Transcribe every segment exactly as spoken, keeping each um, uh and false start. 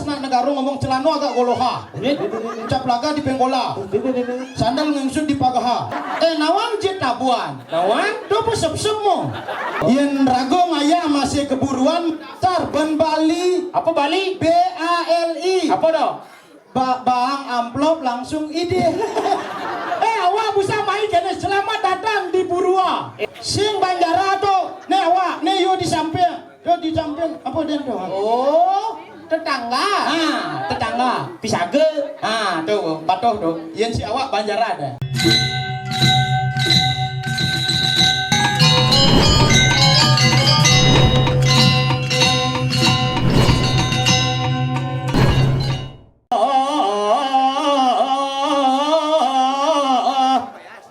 Nak negara ngomong celana agak goloha. Cap laga di penggola. Sandal ngengsut di pagaha. Eh, nawang jit tabuan. Nawang? Tu pesep-sep mo. Yen raga ngayah masih keburuan, tar ban Bali. Apa Bali? B A L I. Apa dah? Ba-, bang amplop langsung idih. Eh, awak busa mai kene, selamat datang di Burua. Sing banjara tu. Ni awak, ni yo di samping. Yo di samping. Apa dia tu? Oh, tetangga. Ha, tetangga. Pisaga. Ha, tu, patuh tu. Yen si awak banjara dah.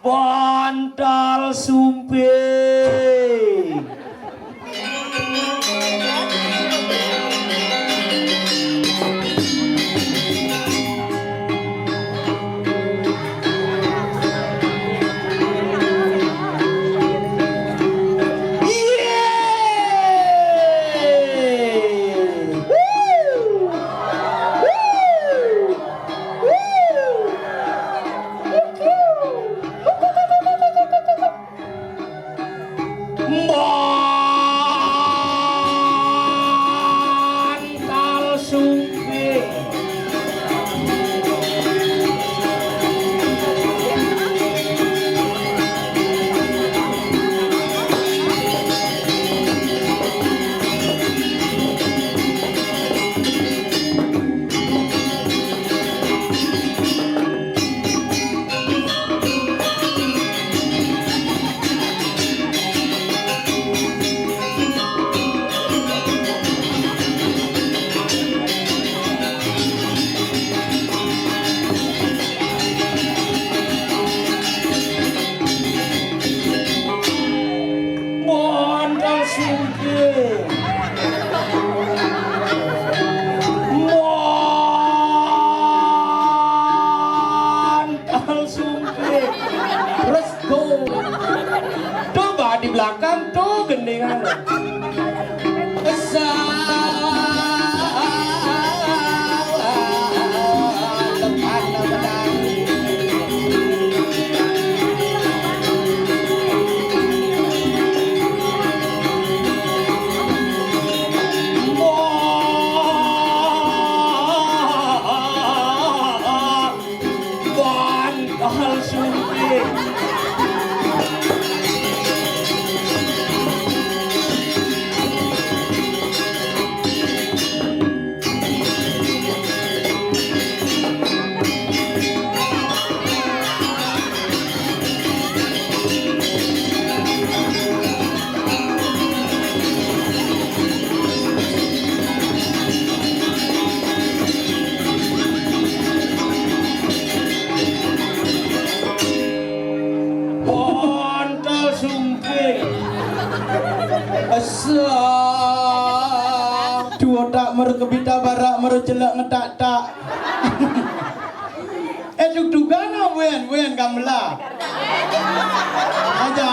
Bantal sumping. Bantal sumping. Bantal sumping. Bantal sumping. Terus go. Coba di belakang tuh gendingan. Sa-, Bantal sumping. Bantal sumping. Asa. Dua tak meru kebita barak meru celak ngetak-tak. Eh, duk-dukan ah, Wen, Wen, gamla. Aja.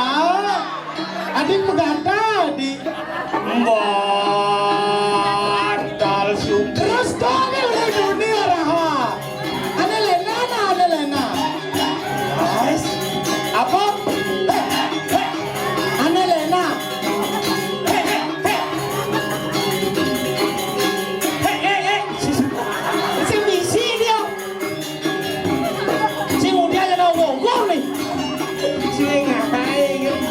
Adik pegata, adik. Bantal sumping. Terus dong, ni udah dunia raha. Ane Lena, nah, Ane Lena. Guys, apa? Eh, eh, Ane Lena. Eh, eh, eh. Eh, eh, eh. Si, si, si, dia. Sing udah aja nongol nih. Sing ngapain gitu?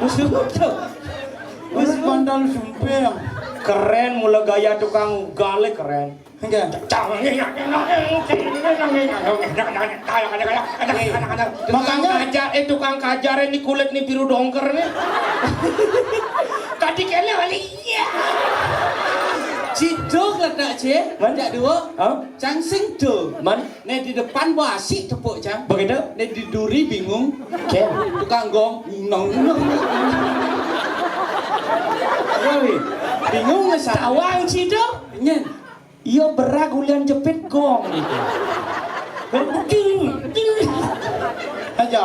Sumpah. Wis bandal sumpah. Keren, mula gaya tukang ugal e keren. Enggak. Makanya tukang kajar, eh, tukang kajar ini kulit nih biru dongker nih. Tadi kene balik. Iya. Ciduk letak je. Man? Jak dua. Hah? Cang sing do. Man? Nek di depan wasi tepuk cang. Begitu? Nek di duri bingung. Cek. Tukang gong. Nong nong. Woi, bingung ngesal. Tawang ciduk. Nyen. Iyo berag ulian jepit gong gitu. Ding, ding. Aja.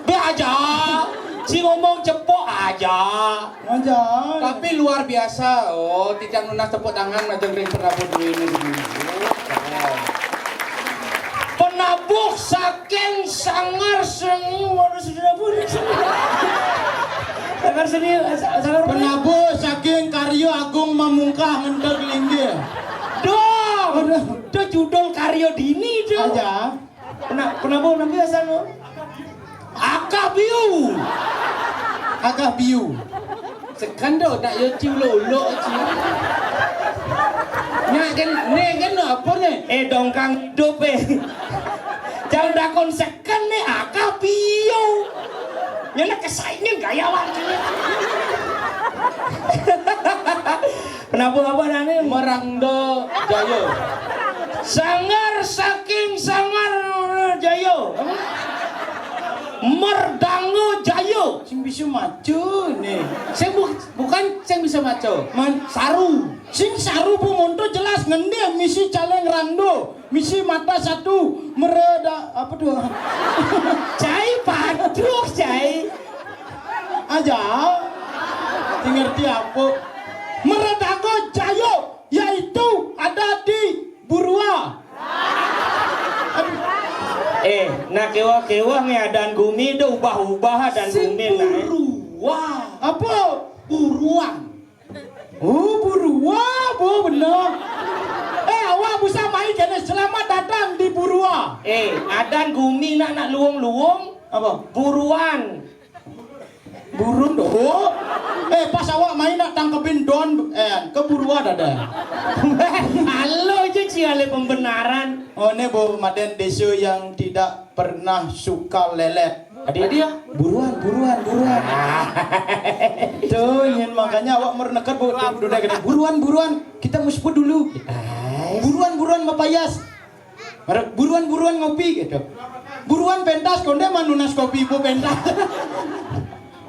Be aja. Si ngomong cepok aja. Aja. Tapi luar biasa. Oh, tidak nunas tepuk tangan majeng ring penabuh duit ini. Penabuh saking Sanggar Seni, waduh, sudah pun. Sanggar Seni, Sanggar Penabuh saking Karya Agung Mamungkah Ngenteg Linggih. Dong. Waduh. Itu judul karya dini itu. Aja. Pena-, penabuh nabi asal lo. Akah biu. Akah biu. Sekan do nak yo ci ulok-ulok ci. Nyak kan, ne kan apa ne? Eh, dongkang hidup, eh. Jangan dakon sekan ne, akah biu. Nyana kesaingan gaya lagi. Penabuh apa dah ni? Merangda Jaya. Sanggar saking Sanggar Jaya. Merdanga Jaya. Sing bisa maca ni. Sing bu-, bukan sing bisa maca. Man. Saru. Sing saru bu monto jelas ngendih misi caleng rando. Misi mata satu. Mereda apa tu? Cai paduh, cai. Aja. Ngerti apa? Meredaga Jaya, yaitu ada di Burua. Aduh. Eh, nak kewa-kewa nge adan gumi do ubah-ubah adan gumi nak, eh. Burua. Apa? Buruan. Oh, Burua, bu benar. Eh, awak bisa main jenis selamat datang di Burua. Eh, adan gumi nak, nak luung-luung. Apa? Buruan. Burung doh. Eh, pas awak main nak tangkepin don, eh, ke Burua dada. Halo je ciale pembenaran. Oh, ini bu maden desa yang tidak pernah suka lelet. Adi dia? Buruan, buruan, buruan. Tuh, nyen makanya awak merneket bu, duduk kena buruan, buruan. Kita mau seput dulu. Buruan, buruan, mapayas. Buruan, buruan ngopi gitu. Buruan pentas, konde manunas kopi bu pentas.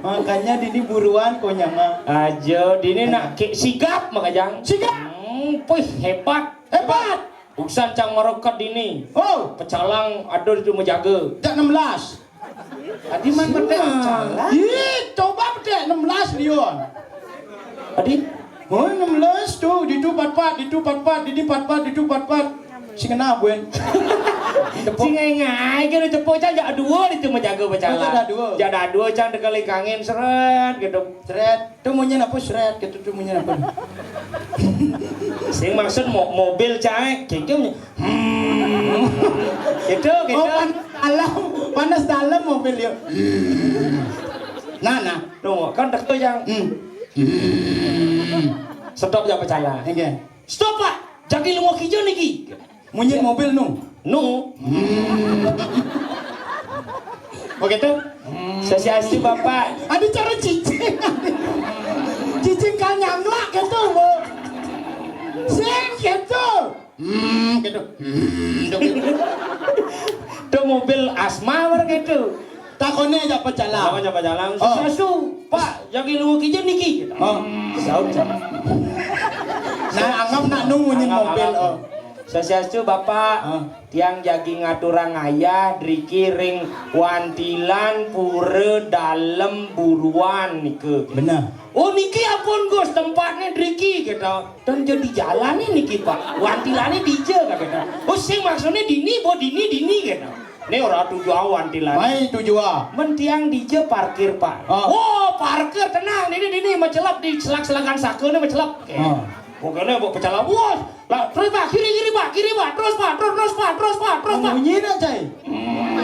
Makanya dini buruan konyama. Aja, dini nak ke sigap makajang. Sigap. Hmm, puih hebat. Hebat. Urusan cang merokat dini. Oh. Pecalang ada di rumah jaga. Tak enam belas. Tadi man betek pecalang. Ih, coba betek enam belas Leon. Tadi? Oh, enam belas tu, ditu pat-pat, ditu pat-pat, dini pat-pat, ditu pat-pat. Sing kena buen. Sing ngai-ngai ke lu tepuk cang jak dua di tu menjaga pecalang. Oh, jak dua. Jak dua cang dekat lingkangin seret gitu. Seret. Tu munyi apa seret gitu tu munyi apa? Sing maksud mo-, mobil cai, kengkeng. Hmm. Gitu, gitu. Oh, panas dalam, panas dalam mobil yo. Hmm. Nah, nah. Tunggu, kan tak tu yang. Hmm. Hmm. Stop ya pecalang. Oke. Stop, Pak. Jagi lunga kija niki. Munyi mobil nu. Nu. Hmm. Begitu? Swastiastu, Bapak. Ada cara cicing. Cicing kan nyanglak gitu, Bu. Sing gitu. Hmm, gitu. Hmm, gitu. Itu mobil asma bar gitu. Takone aja pecalang. Takone aja pecalang. Oh. Swastiastu, Pak, jagi lunga kija niki. Oh. Saut sama. Nah, anggap nak nungguin mobil. Oh. Swastiastu, Bapak. Ah. Tiang jagi ngaturang ayah driki ring Wantilan Pura Dalem Buruan nika. Benar. Oh, niki ampun, Gus, tempatnya driki, gitu. Dan jadi jalan nih niki, Pak. Wantilannya dija, kata. Oh, sing maksudnya dini, bo dini, dini, gitu. Ini ora tujuan wantilan. Mai tujuan. Men tiang dija parkir, Pak. Ah. Oh, parkir, tenang. Ini, ini, macelep di selak-selakan saka nih, macelep. Oke. Ah. Pokoknya, bu, pecalang, wah, lah, terus, Pak, kiri, kiri, Pak, kiri, Pak, terus, Pak, terus, terus, Pak, terus, Pak, terus, Pak. Bunyi nak, cai? Hmm.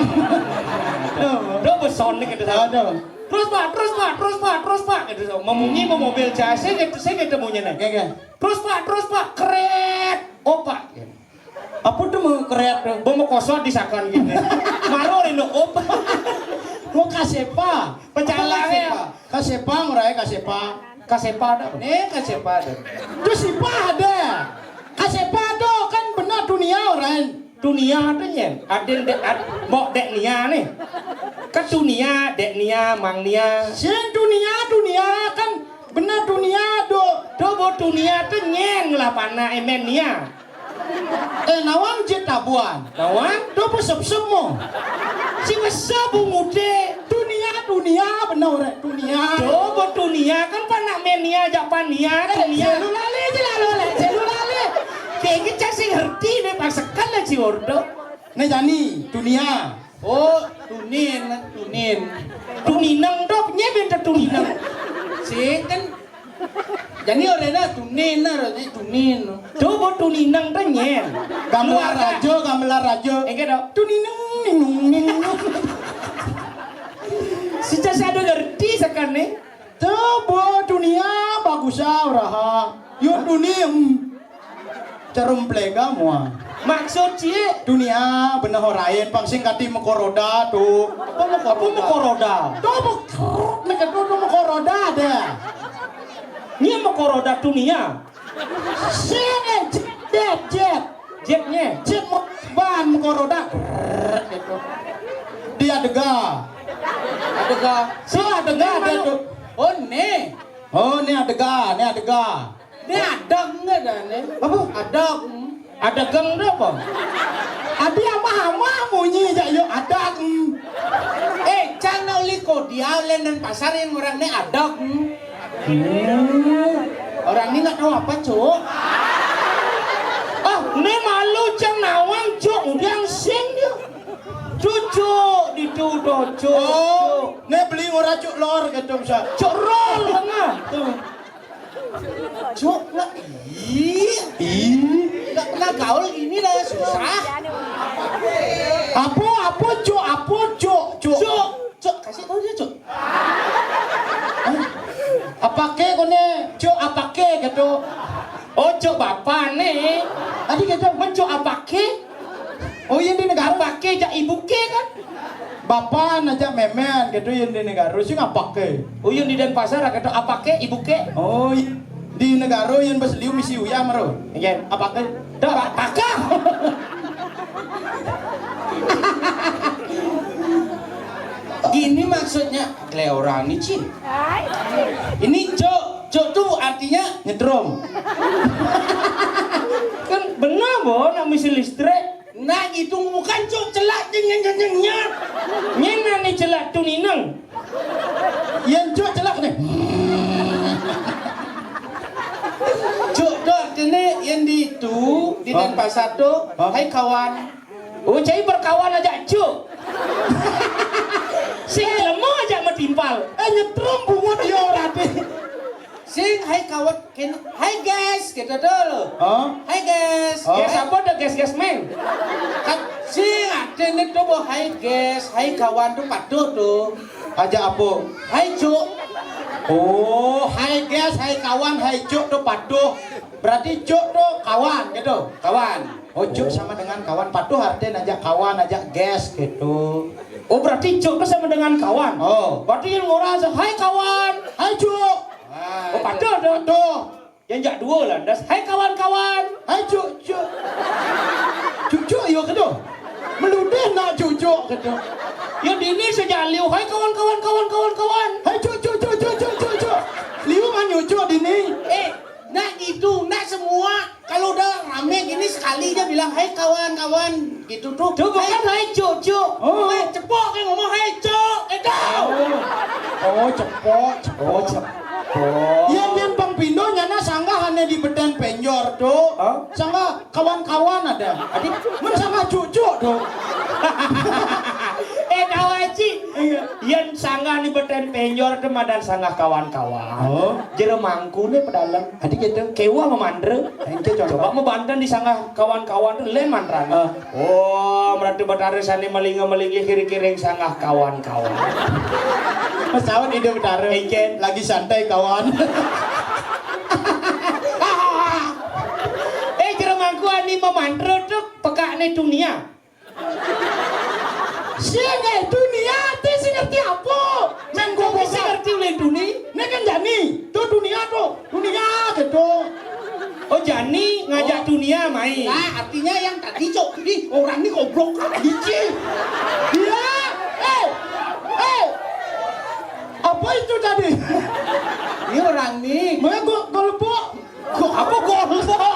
Aduh. Udah besonik itu, Pak. Aduh. Terus, Pak, terus, Pak, terus, Pak, terus, Pak. Gitu, so. Memunyi, memobil, saya gitu, saya gitu bunyinya. Nggih, nggih. Terus, Pak, terus, Pak, keret, opak. Apa tuh mau keret tuh? Bom kosong disahkan gini. Maro rindu opak. Mau kasepa. Pecalang ya. Kasepa. Kasepa, ngurai kasepa. Kasepa dah. Nih, kasepa dah. Tuh sipa ada. Kasepa tuh kan benar dunia orang. Dunia tuh nyen. Adin dek, ad, mok dek Nia nih. Kan dunia, dek Nia, Mang Nia. Sing dunia, dunia kan benar dunia do. Do bo dunia tuh nyen lah pana emen Nia. Eh, nawang jit tabuan. Nawang? Do bo sep-sep mo. Si besar bungude. Dunia, dunia, benar rek. Dunia. Do bo dunia kan pana men Nia, jak pan Nia, Eh, dunia. Selu lali aja lalu, lek. Selu lali. Kayak gitu sih ngerti deh, pas sekali lah si Ordo. Nih, Jani, dunia. Oh, tunin, tunin. Tunineng dok, nye benta tunineng. Sing kan. Jadi orangnya tunin, orangnya tunin. Coba tunineng tuh nyen. Gamelan Luar raja, gamelan raja. Enggak dok. Tunineng, ninung, ninung. Sejak saya ada ngerti sekarang nih. Coba dunia bagus ah, uraha. Yuk dunia. Hmm. Cerumplek ah mua. Maksud cie? Dunia bener orain pang sing kati mekoroda tuh. Apa mekoroda? Apa mekoroda? Tuh mekruk nih ketu tuh mekoroda deh. Nya mekoroda dunia. Sini jet jet jet. Jetnya? Jet mo-, ban mekoroda. Brrr, gitu. Dia dega. Adega. So adega ada tuh. Oh nih. Oh nih adega, nih adega. Ini adeg nggak dah nih? Apa? Adeg. Hmm. Adeg nggak apa? Adi ama-ama munyi jak yuk adeg. Hmm. Eh, cang nak uli kodia uli Denpasar yang orang nih adeg. Hmm. Hmm. Orang ini nggak tahu apa, Cuk. Ah, ini malu cang nawang, Cuk. Udah sing dia. Cucuk, dituduh, Cuk. Oh, ini beli ngora Cuk lor gitu bisa. Cuk rol tengah. Tuh. Cuk, nggak, ih. Ih. Nggak pernah gaul gini dah, susah. Apa, apa, Cuk, apa, Cuk, Cuk. Cuk, Cuk, kasih tahu dia, Cuk. Hah? Apake kone, Cuk, apake gitu. Oh, Cuk, bapak nih. Tadi gitu. Men Cuk, apake? Oh, iya di negara. Apake jak ibu ke kan? Bapak aja memen gitu yang di negara sih ngapake. Oh, yang di Denpasar gitu, apake ibu ke? Oh, iya. Di negara yang bas liu misi uyam ro. Iya. Apake? Dah, Pak, pakak. Gini maksudnya, kleoran nih, Ci. Ini Cuk, Cuk tuh artinya nyetrum. Kan benar, Bo, nak misi listrik. Nah, itu bukan Cuk celak, jeng, jeng, jeng, jeng, nyat. Nyena nih celak tunineng. Yang Cuk celak nih. Cuk tuh artinya yang di itu, di Hah? Denpasar tuh, Hah? Hai kawan. Oh, jadi berkawan aja, Cuk. Sing lemo aja metimpal. Eh, nyetrum bungut ya, Rati. Sing, hai kawan, ken, hai guys, gitu tuh lo. Hah? Hai guys. Hah? Guys apa tuh, guys, guys, men? Kan, sing, ada nih tuh, bo, hai guys, hai kawan tuh patuh tuh. Aja apa? Hai, Cuk. Oh, hai guys, hai kawan, hai Cuk tuh patuh. Berarti Cuk tuh kawan gitu. Kawan. Oh, Cuk sama dengan kawan. Patuh artinya aja kawan, aja guys gitu. Oh, berarti Cuk tuh sama dengan kawan. Oh. Berarti yang ngora aja, "Hai kawan." Hai, Cuk. Ah, Oh, patuh tuh. Patuh. Yang jak dua lah, das. "Hai kawan-kawan." Hai, Cuk, Cuk. Cuk, Cuk, yo kedo. Meludeh nak Cuk, Cuk kedo. Yo dini sejak liu, "Hai kawan-kawan, kawan-kawan, kawan." Hai, Cuk, Cuk, Cuk, Cuk, Cuk, Cuk, Cuk. Liu man yo Cuk dini. Eh, nak gitu, nak semua. Kalau udah rame gini sekali dia bilang, "Hai kawan-kawan." Gitu tuh. Tuh bukan Hai. Hai Cuk, Cuk. Oh. Eh, cepok kayak ngomong, "Hai Cuk." Itu. Oh, cepok, cepok. Oh, cepok. Iya, yang pang pindo nyana sanggah ane di beten penjor tuh. Hah? Sanggah kawan-kawan ada. Adi, men sanggah cucu tuh. Eh, tahu Aji? Iya. Yen sanggah ni beten penjor tuh madan sanggah kawan-kawan. Oh. Jero mangkune pedalem. Adi gitu. Kewa memandre. Engke contoh. Coba mau banten di sanggah kawan-kawan tuh len mantrane. Ah. Oh, meratu Betara sane malinga-malingi kiri-kiring sanggah kawan-kawan. Pesawat Indo Betara. Engken. Lagi santai, kawan. Eh, jero mangku ani mamantra to pekakne dunia. Sing, eh, dunia, te sing ngerti apa? Mengko sing ngerti oleh duni. Nek kan jani, to dunia to. Dunia gitu. Oh, jani ngajak dunia main. Nah, artinya yang tadi, Cok, ini orang ini goblok. Biji. Iya. Eh. Eh. Apa itu tadi? Ini orang nih. Mana gua, gua lepuk? Kok apa goblok?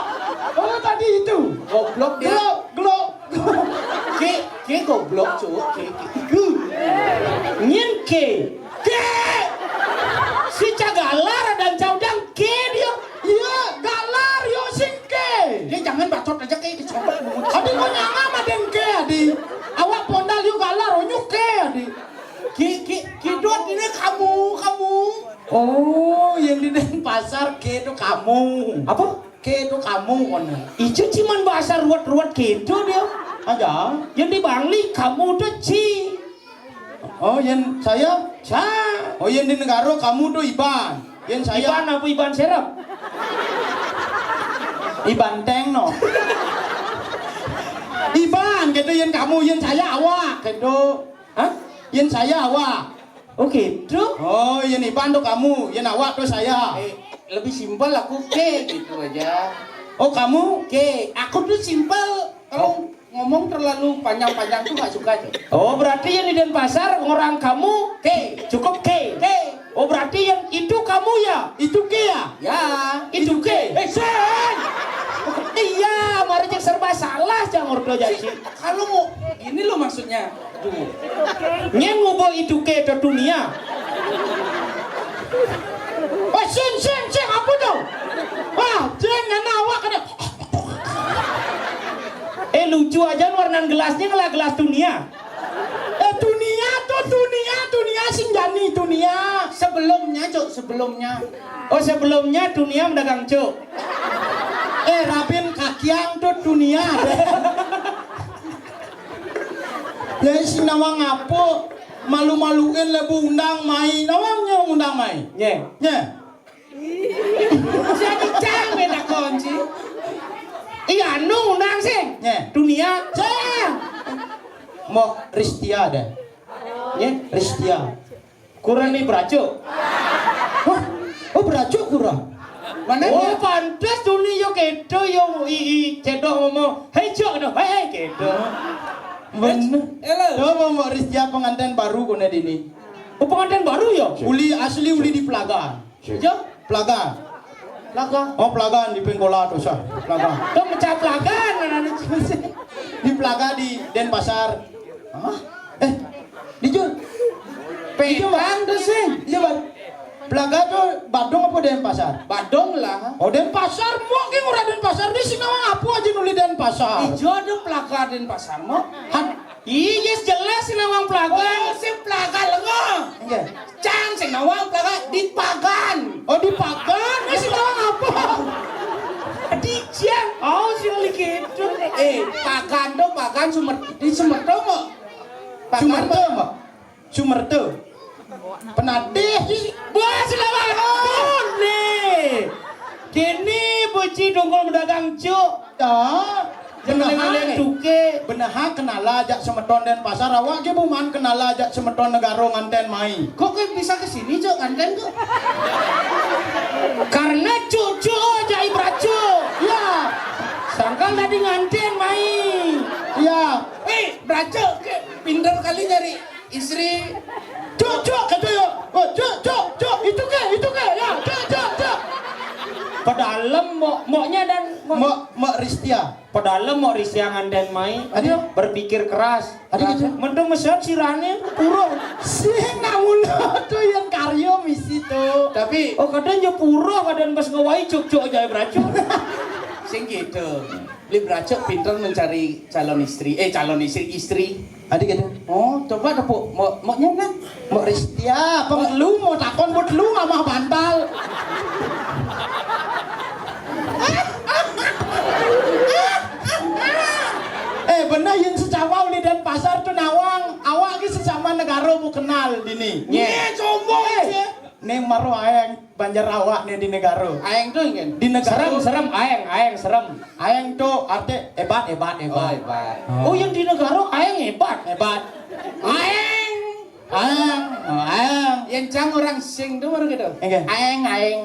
Oh, tadi itu. Goblok dia. Gelo, gelo. Ke, ke goblok, Cuk. Ke, ke. Iku. Nyen ke. Ke. Si cagalar dan caudang ke dia. Iya, galar yo sing ke. Dia jangan bacot aja ke, dicoba. Adi kok nyanga maden ke, adi. Awak pondal yo galar, onyu ke, adi. Ki, ki, kidot ini kamu, kamu. Oh, yang di Denpasar ke itu kamu. Apa? Ke itu kamu kono. Ijo cuman bahasa ruwet-ruwet gitu dia. Aja. Yang di Bangli kamu tuh ci. Oh, yang saya? Sa. Oh, yang di negara kamu tuh Iban. Yang saya? Iban apa Iban serep? Iban tank no. Iban gitu yang kamu, yang saya awak gitu. Hah? Yang saya awak. Oh gitu. Oh, yang Iban tuh kamu, yang awak tuh saya. Eh, lebih simpel aku ke gitu aja. Oh, kamu? Ke, aku tuh simpel. Kalau ngomong terlalu panjang-panjang tuh nggak suka tuh. Oh, berarti yang di Denpasar orang kamu ke. Cukup ke. Ke. Oh, berarti yang itu kamu ya? Itu ke ya? Ya. Itu ke. Eh, sing. Iya, mari cek serba salah cang ordo jaci. Kalau mau gini loh maksudnya. Tuh. Nyeng ngubo itu ke to dunia. Wah, sing, sing, sing, apa tuh? Wah, jeng ngena awak kena. Eh, lucu aja warnan gelasnya ngelah gelas dunia. Eh, dunia tuh dunia, dunia sing jani dunia. Sebelumnya, Cuk, sebelumnya. Oh, sebelumnya dunia mendagang, Cuk. Eh, Rabin kakiang tuh dunia. Lah sing nawang apa? Malu-maluin lebu undang mai. Nawang nyong undang mai. Nye. Nye. Jadi cang beda kunci. Iya, anu undang sing. Nye. Dunia. Cang. Mau Ristia deh. Nye. Ristia. Kurang nih beracuk. Hah? Oh, beracuk kurang. Mana? Oh, pantes duni yo kedo yo i, i cedo ngomong. Hei, cok, no. Hei, hei, kedo. Bener. Halo. Coba mau Ristia pengantin baru kone dini. Oh, pengantin baru ya? Uli asli uli di Pelaga. Cek. Yo, Pelaga. Pelaga. Oh, Pelaga di Pengkola tuh sah. Pelaga. Tuh mecah Pelaga, anak-anak. Di Pelaga di Denpasar. Hah? Eh, di Jun. Pekan tuh sih. Iya, Bang. Pelaga tuh Badung apa Denpasar? Badung lah. Oh, Denpasar, mau ki ora Denpasar di sini apa aja nuli Denpasar? Ijo ada Pelaga Denpasar mau. Han, iya, jelas sing nawang Pelaga. Oh, sing Pelaga lengo. Iya. Cang sing nawang Pelaga di Pagan. Oh, di Pagan. Ini sing nawang apa? Di Ciang. Oh, sing lagi gitu. Eh, Pagan tuh Pagan Sumer di Sumerto mau. Pagan Sumerto, Mbak. Sumerto. Penatih. Wah, sing nawang. Oh, nih. Kini buci dongkol mendagang, Cuk. Ya. Benehan, benehan tuke. Benehan kenala ajak semeton Denpasar, awak ge buman kenala ajak semeton negara nganten mai. Kok kowe bisa ke sini, Cuk, nganten kok? Karena cucu ajak Ibracu. Ya. Sangkal tadi nganten mai. Ya. Eh, Bracu ke pinter kali nyari istri. Cuk, cuk, kata yo. Oh, cuk, cuk, cuk, itu ke, itu ke, ya, cuk, cuk, cuk. Pedalem mok, moknya dan mok. Mok, mok Ristia. Pedalem mok Ristia nganten mai. Aduh. Berpikir keras. Aduh, gitu. Mending meset sirane pura. Sing namun tuh yang karyo misi tuh. Tapi oh, kadang yo pura, kadang pas ngewai cuk-cuk aja beracun. Sing gitu. Beli beracun pinter mencari calon istri. Eh, calon istri, istri. Adik gitu. Oh, coba tepuk. Mau, maunya kan? Mau Ristia, apa lu mau takon buat lu nggak mah bantal? Eh, bener yang secawa uli Denpasar tuh nawang, awak ki sesama negara bu kenal dini. Nye. Nye, coba. Ning maro aeng Banjar awak nih di negara. Aeng to, nggih. Di negara. Serem, serem, aeng, aeng, serem. Aeng to arte hebat, hebat, hebat. Oh, hebat. Oh, yang di negara aeng hebat. Hebat. Aeng. Aeng, oh, aeng. Yang cang orang sing to maro gitu. Nggih. Aeng, aeng.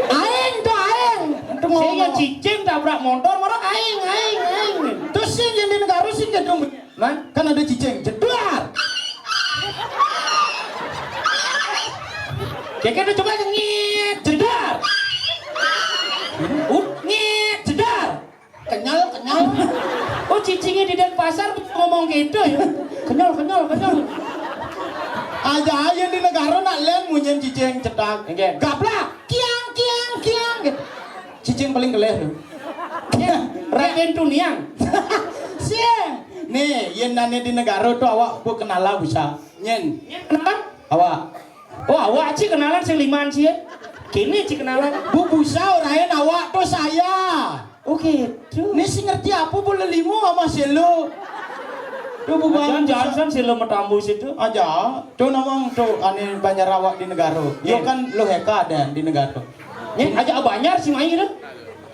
Aeng to aeng. To sing ngomong. Cicing tabrak motor maro aeng, aeng, aeng. Terus sing yang di negara sing gitu. Man, kan ada cicing, jedar. Keke udah coba nyengit, jedar. Uh, nyit, jedar. Kenyal, kenyal. Oh, cicingnya di Denpasar ngomong gitu ya. Kenyal, kenyal, kenyal. Aja aja di negara nak len munyin cicing cetak. Nggih. Gaplak, kiang, kiang, kiang gitu. Cicing paling keleh tu. Raden Tuniang. Siang. Nih, yen nane di negara tu awak bu kenala bisa. Nyen. Kenapa? Awak. Oh, awak ci kenalan sing liman ci. Kini ci kenalan. Bu busa orain awak tu saya. Oh gitu. Nih sing ngerti apa bu lelimo sama selo. Tu bu bang. Jangan-jangan selo metambu situ. Aja. Tu namang tu ane banjar awak di negara. Yo kan lo heka ada di negara. Nih aja banjar si mai tu.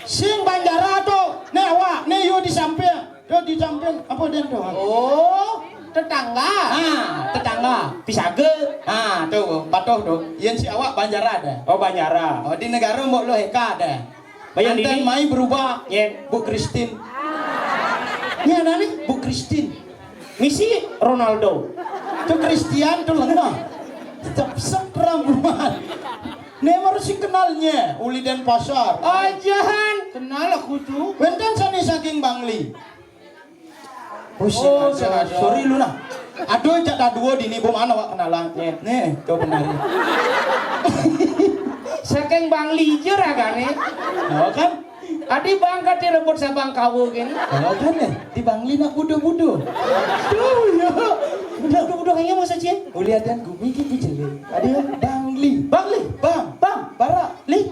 Sing banjara tu. Nih awak, nih yo di samping. Tu di samping apa dia tu? Oh, tetangga. Ha, tetangga. Pisaga. Ha, tu, patuh tu. Yen si awak banjara ada. Oh, banjara. Oh, di negara mbok lo heka ada. Bayang anten dini. Mai berubah. Yen. Bu Kristin. Ni ada ni, Bu Kristin. Misi Ronaldo. Tu Kristian tu lengah. Tetap seram rumah. Ni baru sing kenalnya, uli Denpasar. Ajahan. Kenal aku tu. Wenten sane saking Bangli. Oh, si- Oh, ada. Sorry lu nah. Aduh, cak dah dua dini bu mana awak kenalan. Nih, tuh benar. Saking Bangli je ragane. Oh kan? Adi bang kate rebut sabang kawo gini. Oh kan ya? Di Bangli nak budu-budu. Tuh ya. Udah, udah, udah kayaknya masa cie. Uli adan gumi gigi jeli. Adi Bangli. Bangli. Bang. Bang. Bara. Li.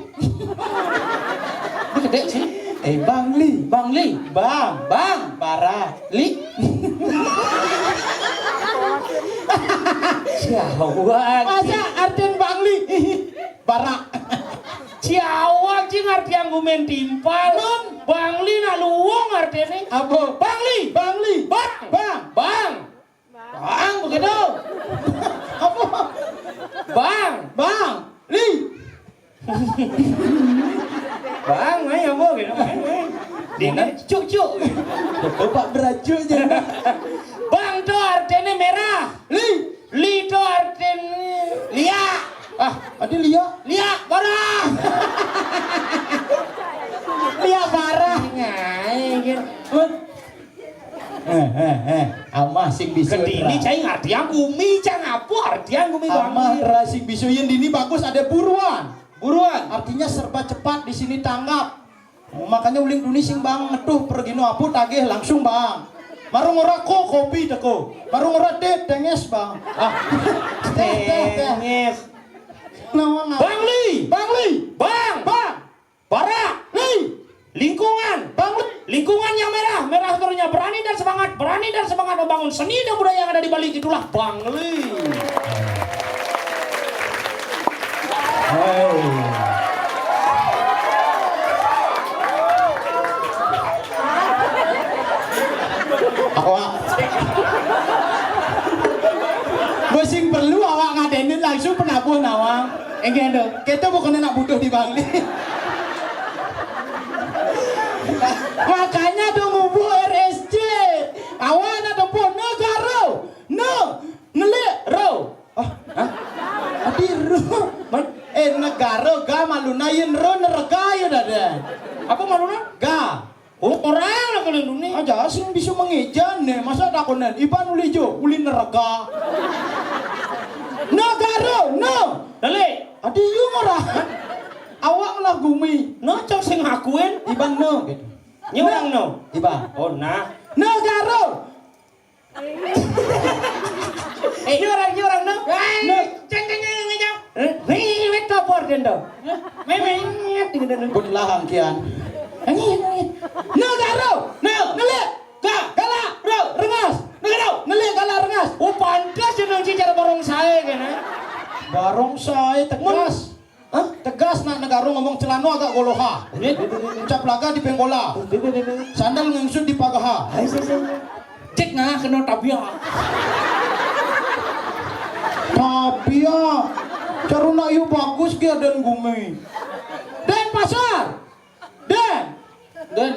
Ini gede sih. Eh, Bangli. Bangli. Bang. Bang. Bara. Li. Siapa? Masa artin Bangli? Bara. Siapa sih ngerti yang gumen timpal? Non. Bangli nak luwung artinya. Apa? Bangli. Bangli. Bang. Bang. Bang. Bang, begitu. Apa? Bang. Bang. Li. Bang, ayo, apa gitu? Bang, bang. Dina, cuk, cuk. Coba berajuk je. Bang tu artinya merah. Li. Li tu artinya liak. Ah, ada liak? Liak, parah. Liak parah. Ngai, gitu. Eh, eh, eh, amah sing bisu. Kedini cai ngartian gumi, cang apa artian gumi bang? Amah ra sing bisu yen dini bagus ada buruan. Buruan. Artinya serba cepat di sini tanggap. Oh, makanya uling duni sing bang ngetuh pergino apa tagih langsung bang. Marung ora ko kopi teko. Marung ora teh tenges bang. Ah. Teh, teh, teh. Tenges. Nawang apa? Bangli. Bangli. Bang. Bang. Bara. Li. Lingkungan. Bangun. Lingkungan yang merah, merah terusnya. Berani dan semangat, berani dan semangat membangun seni dan budaya yang ada di Bali. Itulah Bangli. Hei. Awak. Bos sing perlu awak ngadenin langsung penabuh nawang. Enggak ada. Kita bukannya nak butuh di Bangli. Makanya dong ngubu R S C. Awak nak tempuh negara. No. Nelik ro. Ah, hah? Adi ro. Man? Eh, negara ga malu nayin ro nerega ya dada. Apa maluna? Ga. Oh, orang lah kalau Indonesia. Aja sing bisa mengeja nih. Masa takonan iban uli jo, uli nerega. Negara, no. Dale. Adi yu ora. Awak lah gumi. No, cok sing akuin. Iban no gitu. Nyeorang no. Iban. Oh, nah. Negara. Eh, nyeorang, nyeorang no. Nah. Ceng, ceng, ceng, ceng, ceng. Eh, wih, wih, topor dia, dong. Memang ingat gitu, dong. Pun lahang kian. Angin, angin. Negara. No. Nelik. Ga. Gala. Ro. Rengas. Negara. Nelik, gala, rengas. Oh, pantas dia nang cicar barong saya kan, eh? Barongsai tegas. Hah? Tegas nak negara ngomong celana agak goloha. Ini, ini, ini, ini. Cap laga di penggola. Ini, ini, ini. Sandal ngengsut di pagaha. Hai, saya, saya. Cek nah kena tabia. Tabia. Caruna yu bagus ke dan gumi. Denpasar. Den. Den.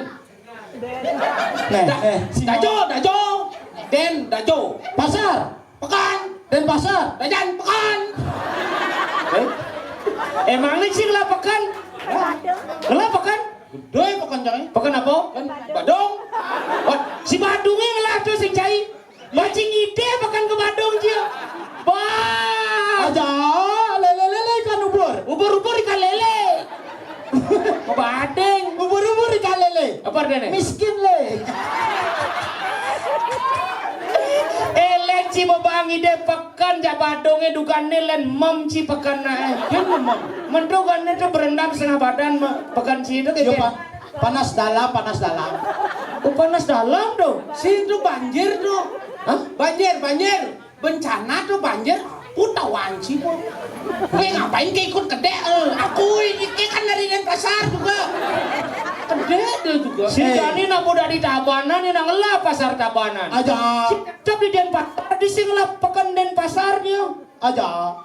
Nih, Da-, eh, si Dajo, Dajo. Den, Dajo. Pasar. Pekan. Denpasar. Dajan, pekan. Eh? Emang ni sing lah pekan? Lah pekan? Gedoi pekan jangan. Pekan apa? Kan Badung. Wah, si Badungnya ngelah tuh sing cai. Bacing ide pekan ke Badung cia. Bah. Aja, lele-lele ikan ubur. Ubur-ubur ikan lele. Badeng. Ubur-ubur ikan lele. Apa artinya? Miskin le. Elek si bebang ide pekan jak Badungnya dukan len mem ci pekan nae. Dia mem. Mentu kan itu berendam setengah badan mah. Pekan si itu. Yo, kecil. Pa-, panas dalam, panas dalam. Oh, panas dalam tuh. Si itu banjir tuh. Hah? Banjir, banjir. Bencana tuh banjir. Puta wanci po. Gue ngapain ke ikut kedek? Eh, aku ini ke kan dari Denpasar juga. Kedek dia juga. Si Eh. Dani nak budak di Tabanan, ni nak ngelah pasar Tabanan. Aja. Si tetap di Denpasar, di sing lah pekan Denpasar dia. Aja.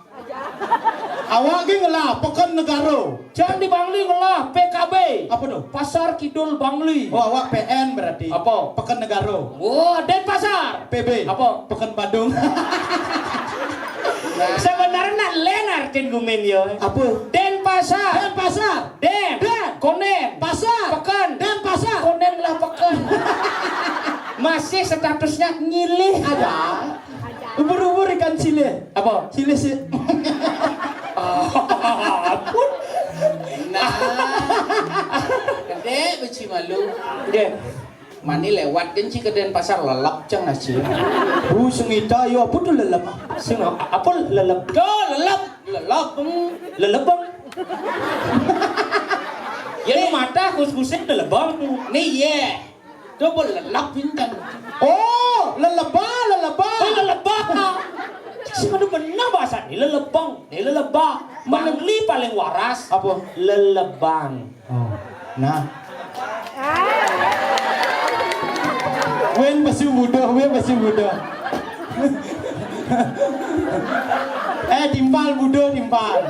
Awak ge ngelah Pekan Negara. Jangan di Bangli ngelah P K B. Apa tu? Pasar Kidul Bangli. Oh, awak P N berarti. Apa? Pekan Negara. Wah, Denpasar. P B. Apa? Pekan Badung. Sebenarnya nak len artin gumin yo. Apa? Denpasar. Denpasar. Den. Den. Konen. Pasar. Pekan. Denpasar. Konen lah pekan. Masih statusnya nyilih. Ada. Ubur-ubur ikan silih. Apa? Silih si. Ampun. Nah. Gede beci malu. Oke. Mani lewat kan ci ke Denpasar lelep cang nasi. Bu sengita yo apa tu lelep? Sing apa lelep? Do lelep, lelep. Lelep bang. Ya lu mata kus-kusin lelep bang. Ni ye. Coba lelep pinten. Oh, leleba, leleba. Oh, leleba. Sing ada benar bahasa ni lelebang, ni leleba. Bangli paling waras. Apa? Lelebang. Oh. Nah. Wen masih muda, wen masih muda. Eh, timpal muda, timpal.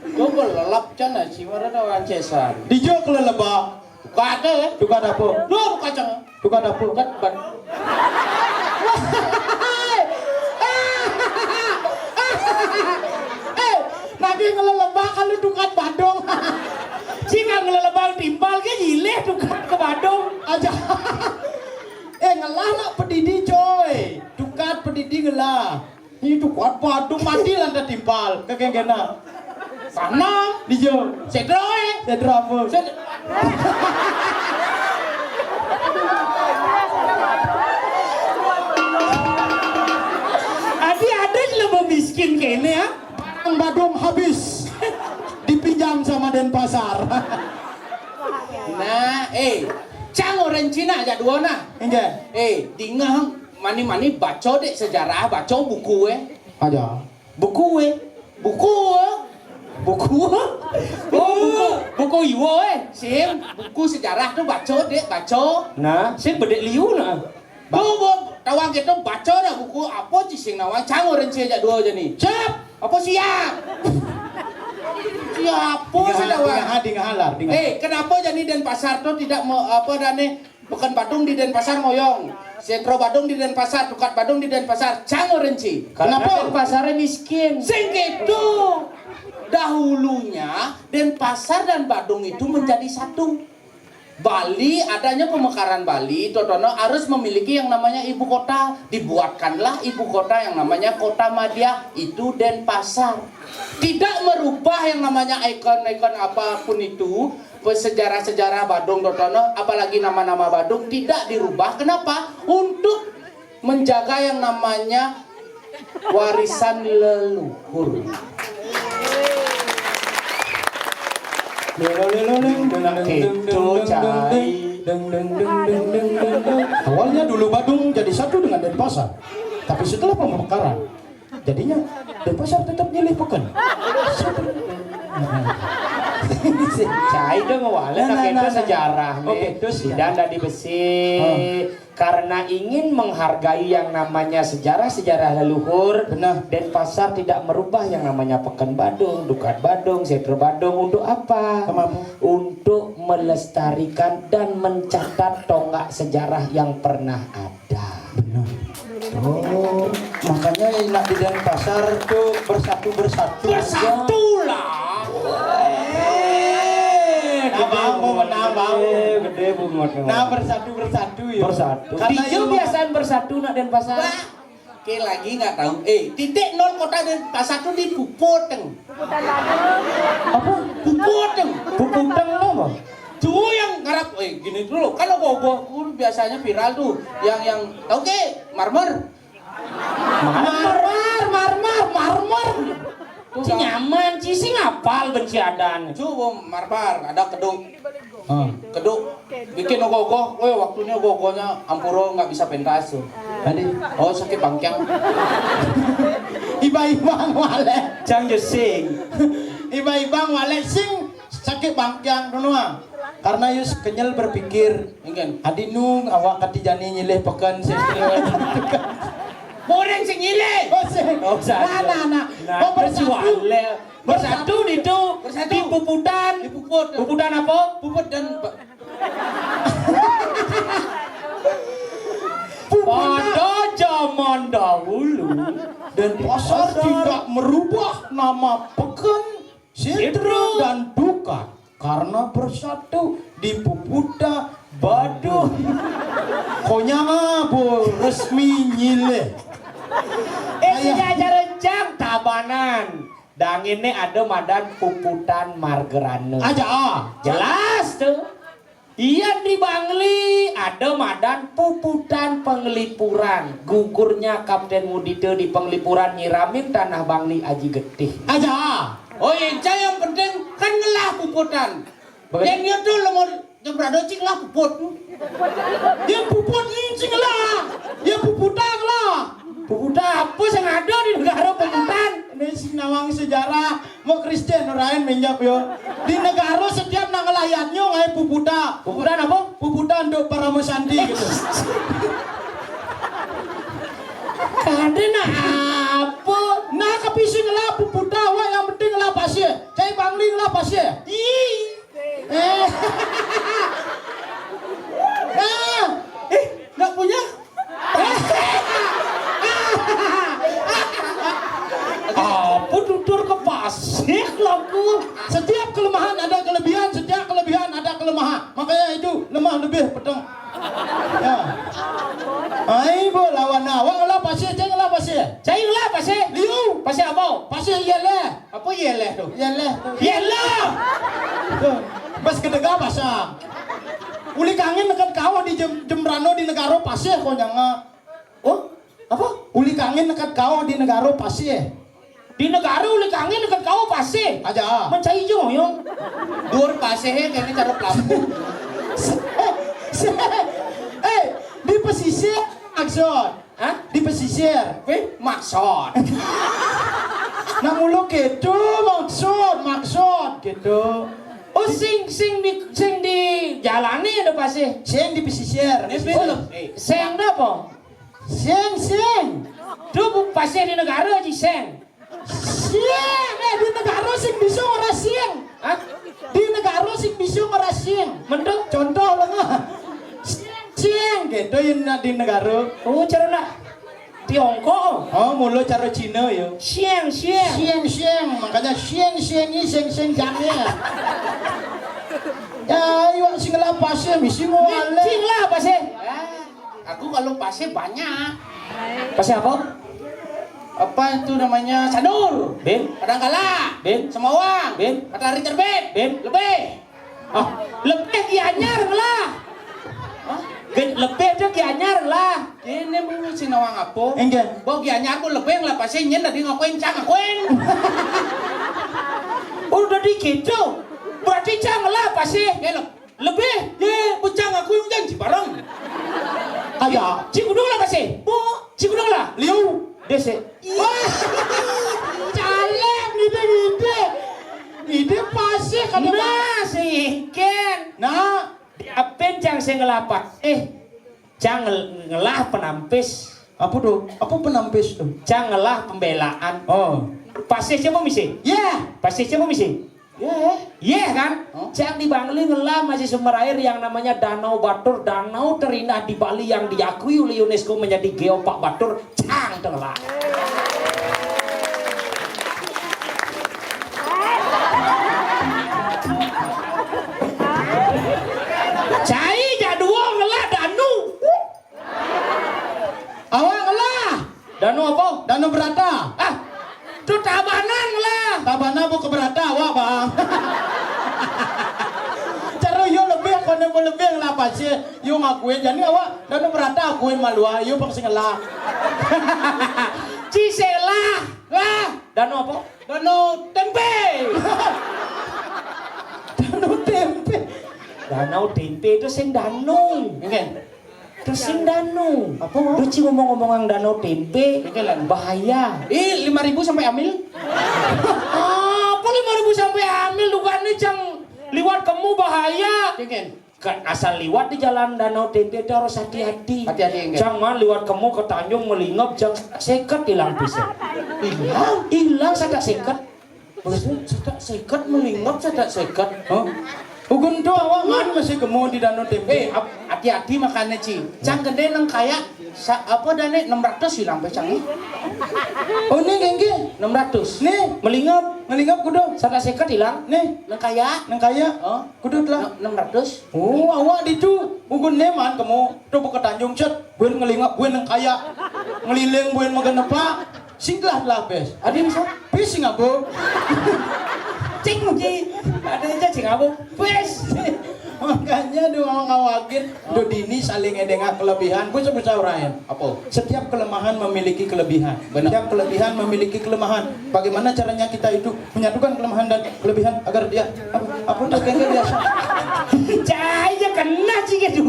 Coba lelep cang nasi mana ada orang cesan. Dijok leleba. Tukar tu, eh? Tukar dapur. Duh, tukar cang. Tukar dapur. Tukar ban. Eh, nanti ngelelebak kalau tukar Badung. Sing ngelelebak timpal ke jileh tukar ke Badung. Aja. Eh, ngelah nak pedidi, coy. Tukar pedidi ngelah. Itu kuat Badung mati lantas timpal. Kegenggenan. Sana. Dijo. Sedro, eh. Sedro apa? Sed- Adi ada je lebih miskin kene ya. Barang Badung habis. Dipinjam sama Denpasar. Nah, eh, cang orang Cina aja dua nah. Enggak. Eh, dingah mani-mani baca dek sejarah, baca buku eh. Aja. Buku eh. Buku eh. Buku. Oh, buku. Buku Iwo eh. Sim, buku sejarah tu baca dek, baca. Nah, sim bedek liu nah. Ba- Bu, bu, tawang kita baca dah buku apa ci sing nawang cang orang ci aja dua je ni. Siap. Apa siap? Siapa sih nawang? Dingah, dingah, lar, dingah. Eh, kenapa jadi Denpasar tu tidak me, apa dah ni? Pekan Badung di Denpasar ngoyong. Sentro Badung di Denpasar, tukat Badung di Denpasar, cang orang ci. Karena Denpasarnya miskin. Sing gitu. Dahulunya Denpasar dan Badung itu menjadi satu. Bali, adanya pemekaran Bali, totono harus memiliki yang namanya ibu kota. Dibuatkanlah ibu kota yang namanya Kota Madya, itu Denpasar. Tidak merubah yang namanya ikon-ikon apapun itu, sejarah-sejarah Badung totono, apalagi nama-nama Badung tidak dirubah. Kenapa? Untuk menjaga yang namanya warisan leluhur. Gitu, cai. Awalnya dulu Badung jadi satu dengan Denpasar, tapi setelah pemekaran, Jadinya Denpasar tetap nyilih peken. Cai dong wale. Nah, nah, nah, nah. Sejarah nih. Oke, terus ya. Dan tadi besi. Oh. Karena ingin menghargai yang namanya sejarah-sejarah leluhur, benar. Denpasar tidak merubah yang namanya Peken Badung, Dukat Badung, Setra Badung. Untuk apa? Kenapa? Untuk melestarikan dan mencatat tonggak sejarah yang pernah ada. Benar. Oh, makanya enak di Denpasar tuh bersatu-bersatu. Bersatu lah. Eh, nah, gede bangun, banget. Nah, bangun. Eh, gede banget. Nah, bersatu-bersatu ya. Bersatu. Karena dia yang biasaan bersatu nak Denpasar. Wah, oke, lagi nggak tahu. Eh, titik nol kota Denpasar tuh di Puputeng. Apa? Puputeng. Puputeng apa? Tuh yang ngarap, eh, gini dulu. Kan ogoh-ogoh biasanya viral tuh. Yang, yang, tahu ke? Marmer. Marmer, marmer, marmer. Tuh, ci nyaman, ci sing apal benci adan. Cu, marmer, ada keduk. Ah. Keduk, bikin ogoh-ogoh. Weh, waktunya ogoh-ogohnya ampuro nggak bisa pentas tuh. Tadi. Oh, sakit bangkiang. Iba-ibang wale. Cang jo sing. Iba-ibang wale sing sakit bangkiang tuh, Nuang. Karena yus kenyel berpikir. Mungkin. Adi nung awak kati jani nyilih peken sing. Boreng sing nyilih. Oh, sing. Oh, satu. Nah, nah, nah. Nah, oh, bersatu. Bersatu itu. Bersatu. Di Puputan. Di Puput. Puputan apa? Puput dan ba- Puputan. Pada zaman dahulu, Denpasar tidak merubah nama Peken, Setra, dan Dukat karena bersatu di Puputa Badung. Konyang abo resmi nyilih. Eh, sejak rencang Tabanan. Dangin nih ada madan Puputan Margerana. Aja, ah. Jelas tuh. Iya, di Bangli ada madan Puputan Penglipuran. Gugurnya Kapten Mudita di Penglipuran nyiramin tanah Bangli aji getih. Aja. Oh, yang penting kan ngelah Puputan. Begitu. Yang itu lemur Jembrado cing lah puput. Ya puput cing lah. Ya puputa lah. Puputa apa yang ada di negara Puputan? Ini sing nawang sejarah. Mau Kristen lain menjawab yo. Di negara setiap nang layatnya ngai puputa. Puputan apa? Puputan untuk para mesanti gitu. Ada nak apa? Nah, kepising lah puputa, wah yang penting lah pasir. Cai Bangli lah pasir. Ih. Eh. Eh, nggak punya? Apa tutur ke pasir laku? Setiap kelemahan ada kelebihan, setiap kelebihan ada kelemahan. Makanya itu lemah lebih peteng. Ya. Ai, bu, lawan awak lah pasir, cai lah pasir. Cai lah pasir. Liu. Pasir apa? Pasir iya leh. Apa yeleh tu? Yeleh tu. Yeleh. Tu. Pas kedega pasang. Uli kangin dekat kau di jem, jembrano di negara pasir kau nyanga. Oh, apa? Uli kangin dekat kau di negara pasir. Di negara uli kangin dekat kau pasir. Aja. Mencai jo yo. Dur pasir he kene cara pelampung. Eh, di pesisir maksud. Hah? Di pesisir. Weh, maksud. Nang ulu gitu, maksud, maksud gitu. Oh, sing sing di sing di jalani ada pasir. Sing di pesisir. Ini film. Eh, sing ada apa? Sing, sing. Tu bu- pasir di negara ji sing. Sing, eh di negara sing bisa ora sing. Hah? Di negara sing bisa ora sing. Mentu? Contoh lengah. Sing, sing gitu yang nak di negara. Oh, cara nak Tiongkok. Oh, mulu cara Cina ya. Siang, siang. Siang, siang. Makanya siang, siang ini sing, sing jamnya. Ya, ayo sing lah pasir, misi mau ale. Sing lah pasir. Eh, aku kalau pasir banyak. Pasir apa? Apa itu namanya? Sanur. Bin. Kadangkala. Bin. Semawang. Bin. Matahari terbit. Bin. Lebih. Ah, lebih Gianyar lah. Hah? Ge- Lebih tu Gianyar lah. Ini mau si nawang apa? Enggak. Bawa Gianyar pun lebih lah pasti nyen tadi ngakuin cang ngakuin. Udah di gitu. Berarti cang lah pasti. Ya, le- Lebih. Ye, pecah ngakuin janji bareng. Ada. Cikudung lah pasti. Bu, Cikudung lah. Liu. Dese. Wah. Nah, sing éngkén. Nah, diapin cang sing ngelah pasih. Cang ngel-, ngelah penampis. Apa tuh? Apa penampis tuh? Cang ngelah pembelaan. Oh. Pasih siapa misi? Ya. Pasih siapa misi? Ya. Iya kan? Oh. Cang di Bangli ngelah masih sumber air yang namanya Danau Batur, danau terindah di Bali yang diakui oleh UNESCO menjadi geopark Batur. Cang tenggelam. Cai jadua ngelah danu. Awak ngelah. Danu apa? Danu Berata. Ah, tu Tabanan ngelah. Tabanan apa ke Berata awak, Bang? Cara yo lebih, kono pun lebih ngelah pasih. Yo ngakuin, jadi awak Danu Berata akuin malua, yo pang sing ngelah. Cisela lah. Danu apa? Danu tempe. Danu tempe. Danau tempe itu sing danu. Enggak. Itu sing danu. Apa? Lu ci ngomong-ngomong yang danau tempe, enggak lah. Bahaya. Ih, lima ribu sampai amil. Apa lima ribu sampai amil? Dugaan ini cang liwat kamu bahaya. Enggak. Kan asal liwat di jalan Danau Tempe itu harus hati-hati. Hati-hati, enggak? Cang man liwat kamu ke Tanjung Melingap, cang seket hilang pisan. Hilang? Hilang sadak seket. Maksudnya sadak seket Melingap, sadak seket. Hah? Ugun tuh awak man masih kamu di Danau Tempe. Eh, ap-, hati-hati makanya, Ci. Cang gede nang kaya sa-, apa dah nih, enam ratus hilang pe cang nih. Oh, nih, gengge. Enam ratus. Nih. Melingap. Melingap kudu. Sadak seket hilang. Nih. Nang kaya. Nang kaya. Oh. Kudu telah. Enam ratus. Oh, awak di tu. Ugun neman kamu. Tu buka Tanjung cet. Buen ngelingap, buen nang kaya. Ngeliling, buen makan apa? Sing telah, telah pes. Ada bisa? Pes sing apa? Cing, cing. Ada aja cing apa? Pes. Makanya doa ngawakin. Do dini saling edengak kelebihan. Busa-busa urayan. Apa? Setiap kelemahan memiliki kelebihan. Benar. Setiap kelebihan memiliki kelemahan. Bagaimana caranya kita itu menyatukan kelemahan dan kelebihan agar dia apa, apa tuh kengke biasa? Cahaya kena sih gitu.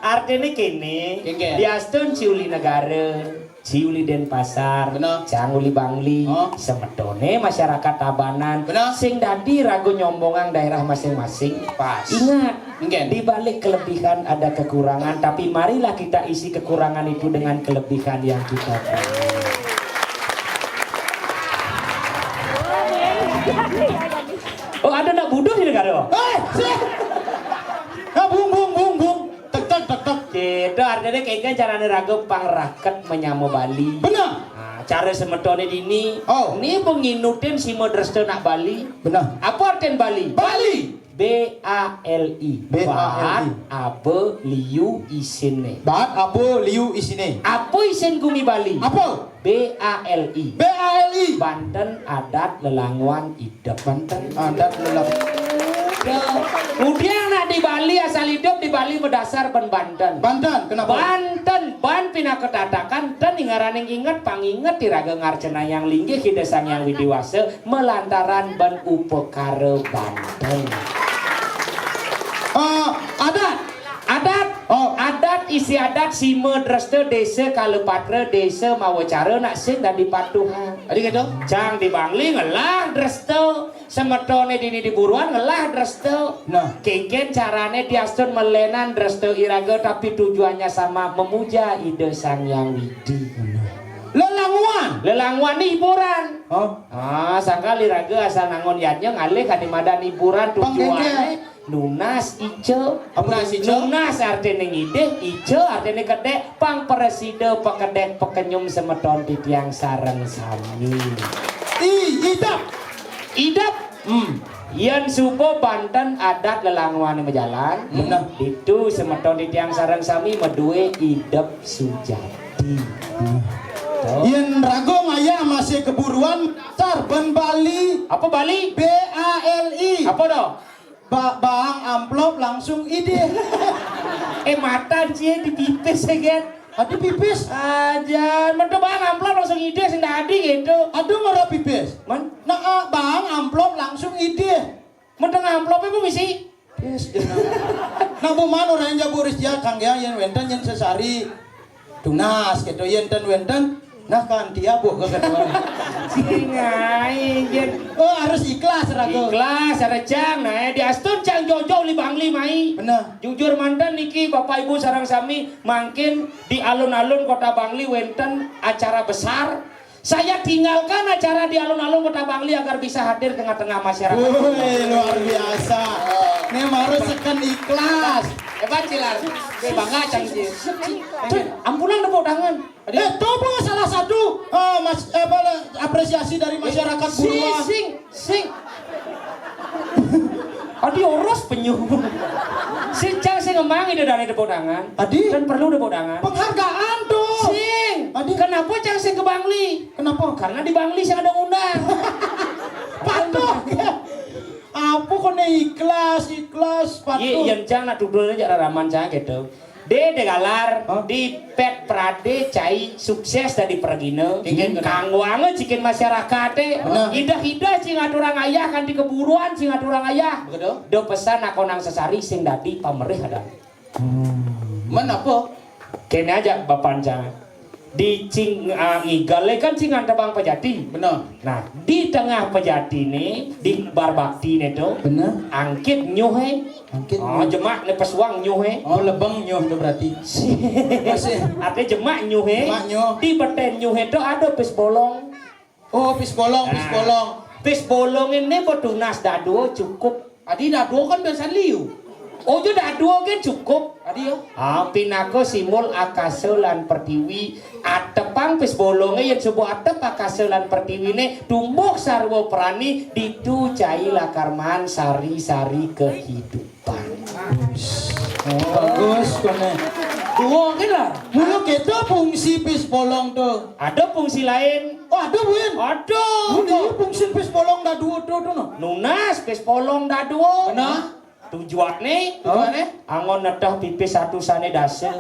Artinya kene, kengke. Diastun ciuli negara, ciuli Denpasar, benar. Canguli Bangli, oh. Semetone masyarakat Tabanan, benar. Sing dadi ragu nyombongan daerah masing-masing. Pas. Ingat, Mungkin. Di balik kelebihan ada kekurangan, tapi marilah kita isi kekurangan itu dengan kelebihan yang kita punya. Oh, ada nak buduh di negara? Eh, sih. Nah, bung, bung, bung, bung. Tek, tek, tek, tek. Gitu, artinya kayaknya caranya ragu pang raket menyama Bali. Benar. Nah, cara semetone dini, oh. Ini penginutin si modreste nak Bali. Benar. Apa artian Bali? Bali. B A L I. B A L I. Baat aba liu isine. Baat aba liu isine. Apa isin gumi Bali? Apa? B A L I. B A L I. Banten adat lelanguan idep. Banten adat lelanguan. Kemudian nak di Bali asal idep di Bali berdasar ban Banten. Banten, kenapa? Banten, ban pinaka tatakan, ten ingaraning inget, panginget iraga ngarcana yang linggih Ida Sang Hyang Widi Wasa, malantaran ban upakara Banten. Eh, adat. Adat. Oh. Adat, isi adat, sima dresta, desa kalapatra, desa mawacara, nak sing dadi patuhan. Adi kata? Cang di Bangli ngelah dresta, semetone dini di buruan ngelah dresta. Nah. Kengken carane diastun melenan dresta iraga, tapi tujuannya sama, memuja Ida Sang Hyang Widi. Benar. Lelanguan. Lelanguan ni hiburan. Oh. Ah, sangkal iraga asal nangun yadnya ngalih kadi madan hiburan, tujuane nunas ica. Apa nunas ica? Nunas artine ngidih, ica artine kedek, pang prasida pakedek pakenyum semeton titiang sareng sami. I, idep. Idep. Hmm. Yen suba banten adat lelanguane majalan, bener. Ditu semeton titiang sareng sami madue idep sujati. Tuh. Yen raga ngayah masih keburuan, tar ban Bali. Apa Bali? B A L I. Apa dah? Ba-, baang amplop langsung idih. Eh, mata cie di pipis, ya, kan? Adi pipis. Aja, mada baang amplop langsung idih, sing dadi gitu. Aduh, ngora pipis. Man? Nah, ah, baang amplop langsung idih. Mada amplop ibu misi. Pis, nah, bu man orang jabu ris dia kanggiang yen wenten yen sesari. Tunas gitu, yen ten wenten. Nah, kan dia buh keketuaan. Sing ai, Jen. Oh, harus ikhlas, Rago. Ikhlas, ada cang. Nah, eh, di astun cang jojo li Bangli mai. Benar. Jujur manten niki, Bapak Ibu sareng sami, mangkin di alun-alun Kota Bangli wenten acara besar. Saya tinggalkan acara di alun-alun Kota Bangli agar bisa hadir tengah-tengah masyarakat. Woi, luar biasa. Ini harus seken ikhlas. Hebat, Cilar. Gue bangga, cang, Cil. Cil, ampunang tepuk tangan. Eh, coba salah satu, eh, mas, eh, apa, apresiasi dari masyarakat Buruan. Sing, sing. Adi oros penyu. Sing cang sing ngemang ide dari tepuk tangan. Adi? Dan perlu tepuk tangan. Penghargaan tuh. Sing. Adi? Kenapa cang sing ke Bangli? Kenapa? Karena di Bangli sing ada undang. Patuh. Apa kok nih ikhlas, ikhlas, patuh. Iya, yang cang nak tutur aja raraman cang gitu. De, de galar, hah? Di pet prade cai sukses dadi pergina. Kanggoanga cikin masyarakat e. Bener. Idah-idah cing aturang ayah kanti keburuan cing aturang ayah. Begitu. Do pesan akonang sesari sing dadi pamerih ada. Hmm. Men apa? Kene aja bapanca. Di cing, ah, ngigale kan cing antebang pejati. Bener. Nah, di tengah pejati nih, di bar bakti nih tuh. Bener. Angkit nyuh e. Angkit. Oh, nyuh. Jemak nih pesuang nyuh e. Oh, lebeng nyuh tuh berarti. Masih. Artinya jemak nyuh e. Jemak nyuh. Di beten nyuh e tuh ada pis bolong. Oh, pis bolong, pis bolong. Nah, pis bolong ini buat tunas dadua cukup. Adi dadua kan biasa liu. Oh, jo dadua kan cukup. Adi yo. Ah, pinaka simbol akasa lan pertiwi. Atepang pis bolonge yang subuh atep akasa lan pertiwine tumbuh sarwa prani ditu cai lakarman sari-sari kehidupan. Bagus, kone. Dua ke lah. Mula kita fungsi pis bolong tuh. Ada fungsi lain. Oh, ada, Win. Ada. Mula fungsi pis bolong dadua tuh, tuh, no. Nunas pis bolong dadua. Benar. Tujuannya, tujuannya? Anggon nedah pipis atusane dasa.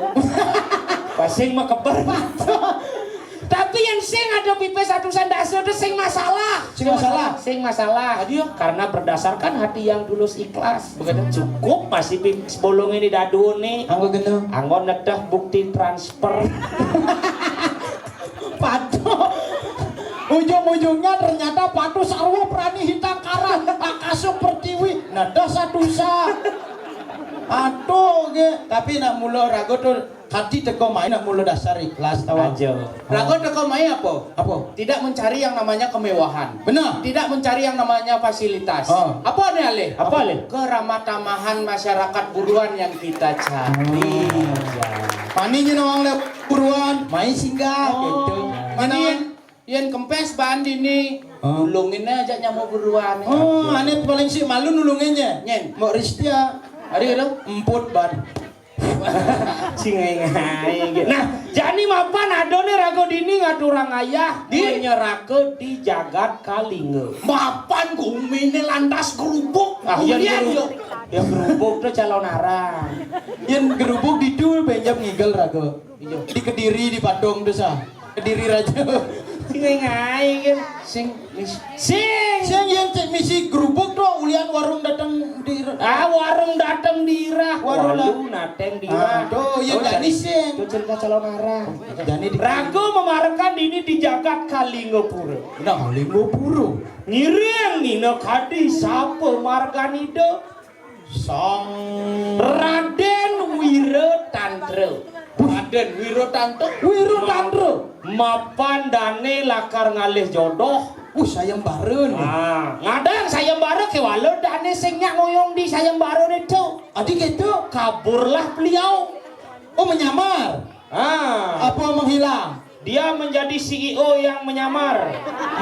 Pasing makeber. Tapi yang sing ada pipis atusan dasa itu sing masalah. Sing masalah. Sing masalah. Aduh. Karena berdasarkan hati yang tulus ikhlas. Begitu. Cukup masih pipis bolong ini dadua nih. Anggo geno. Anggon nedah bukti transfer. Patuh. Ujung-ujungnya ternyata patuh sarwa prani hitang karah akasa pertiwi. Nedah satusa. Patuh ge. Tapi nak mula raga tuh hati teko mai nak mula dasar ikhlas tawa. Aja. Raga teko mai apa? Apa? Tidak mencari yang namanya kemewahan. Benar. Tidak mencari yang namanya fasilitas. Oh. Apa nih alih? Apa alih? Keramatamahan masyarakat Buruan yang kita cari. Oh. Maninya nawang le Buruan, mai singgah gitu. Mani yen kempes ban dini, oh, nulungin aja nyamuk Buruan. Oh, ane paling si malu nulunginnya. Nyen. Mbok Ristia. Ari lo? Emput ban. Cingai-ngai. Nah, jani mapan adone raga dini ngaturang ayah di menyerake di jagat Kalinga. Mapan gumine lantas gerubuk. Ah, yang gerubuk. Yang gerubuk tuh calon arang. Yang gerubuk di dul benjam ngigel raga. Iya. Di Kediri, di Padang tuh sah. Kediri Raja. Cingai-ngai kan. Sing mis- Sing. Sing yang cek misi gerubuk tuh ulian warung datang di. Ah, warung datang di irah. Warung datang di irah. Ah, tuh, iya, oh, jani sing. Tuh cerita calon arah. Jani di raga memamerkan dini di jagat Kalingapura. Nah, Kalingapura. Ngiring nina kadi sapa marganida? Sang Raden Wira Tantra. Raden Wira Tantra. Wira Tantra. Mapan dane lakar ngalih jodoh. Uh, sayembara nih. Ah, ngadang sayembara kewala dane sing nyak ngoyong di sayembara itu. Adi gitu. Kaburlah beliau. Oh, menyamar. Ah. Apa menghilang? Dia menjadi C E O yang menyamar.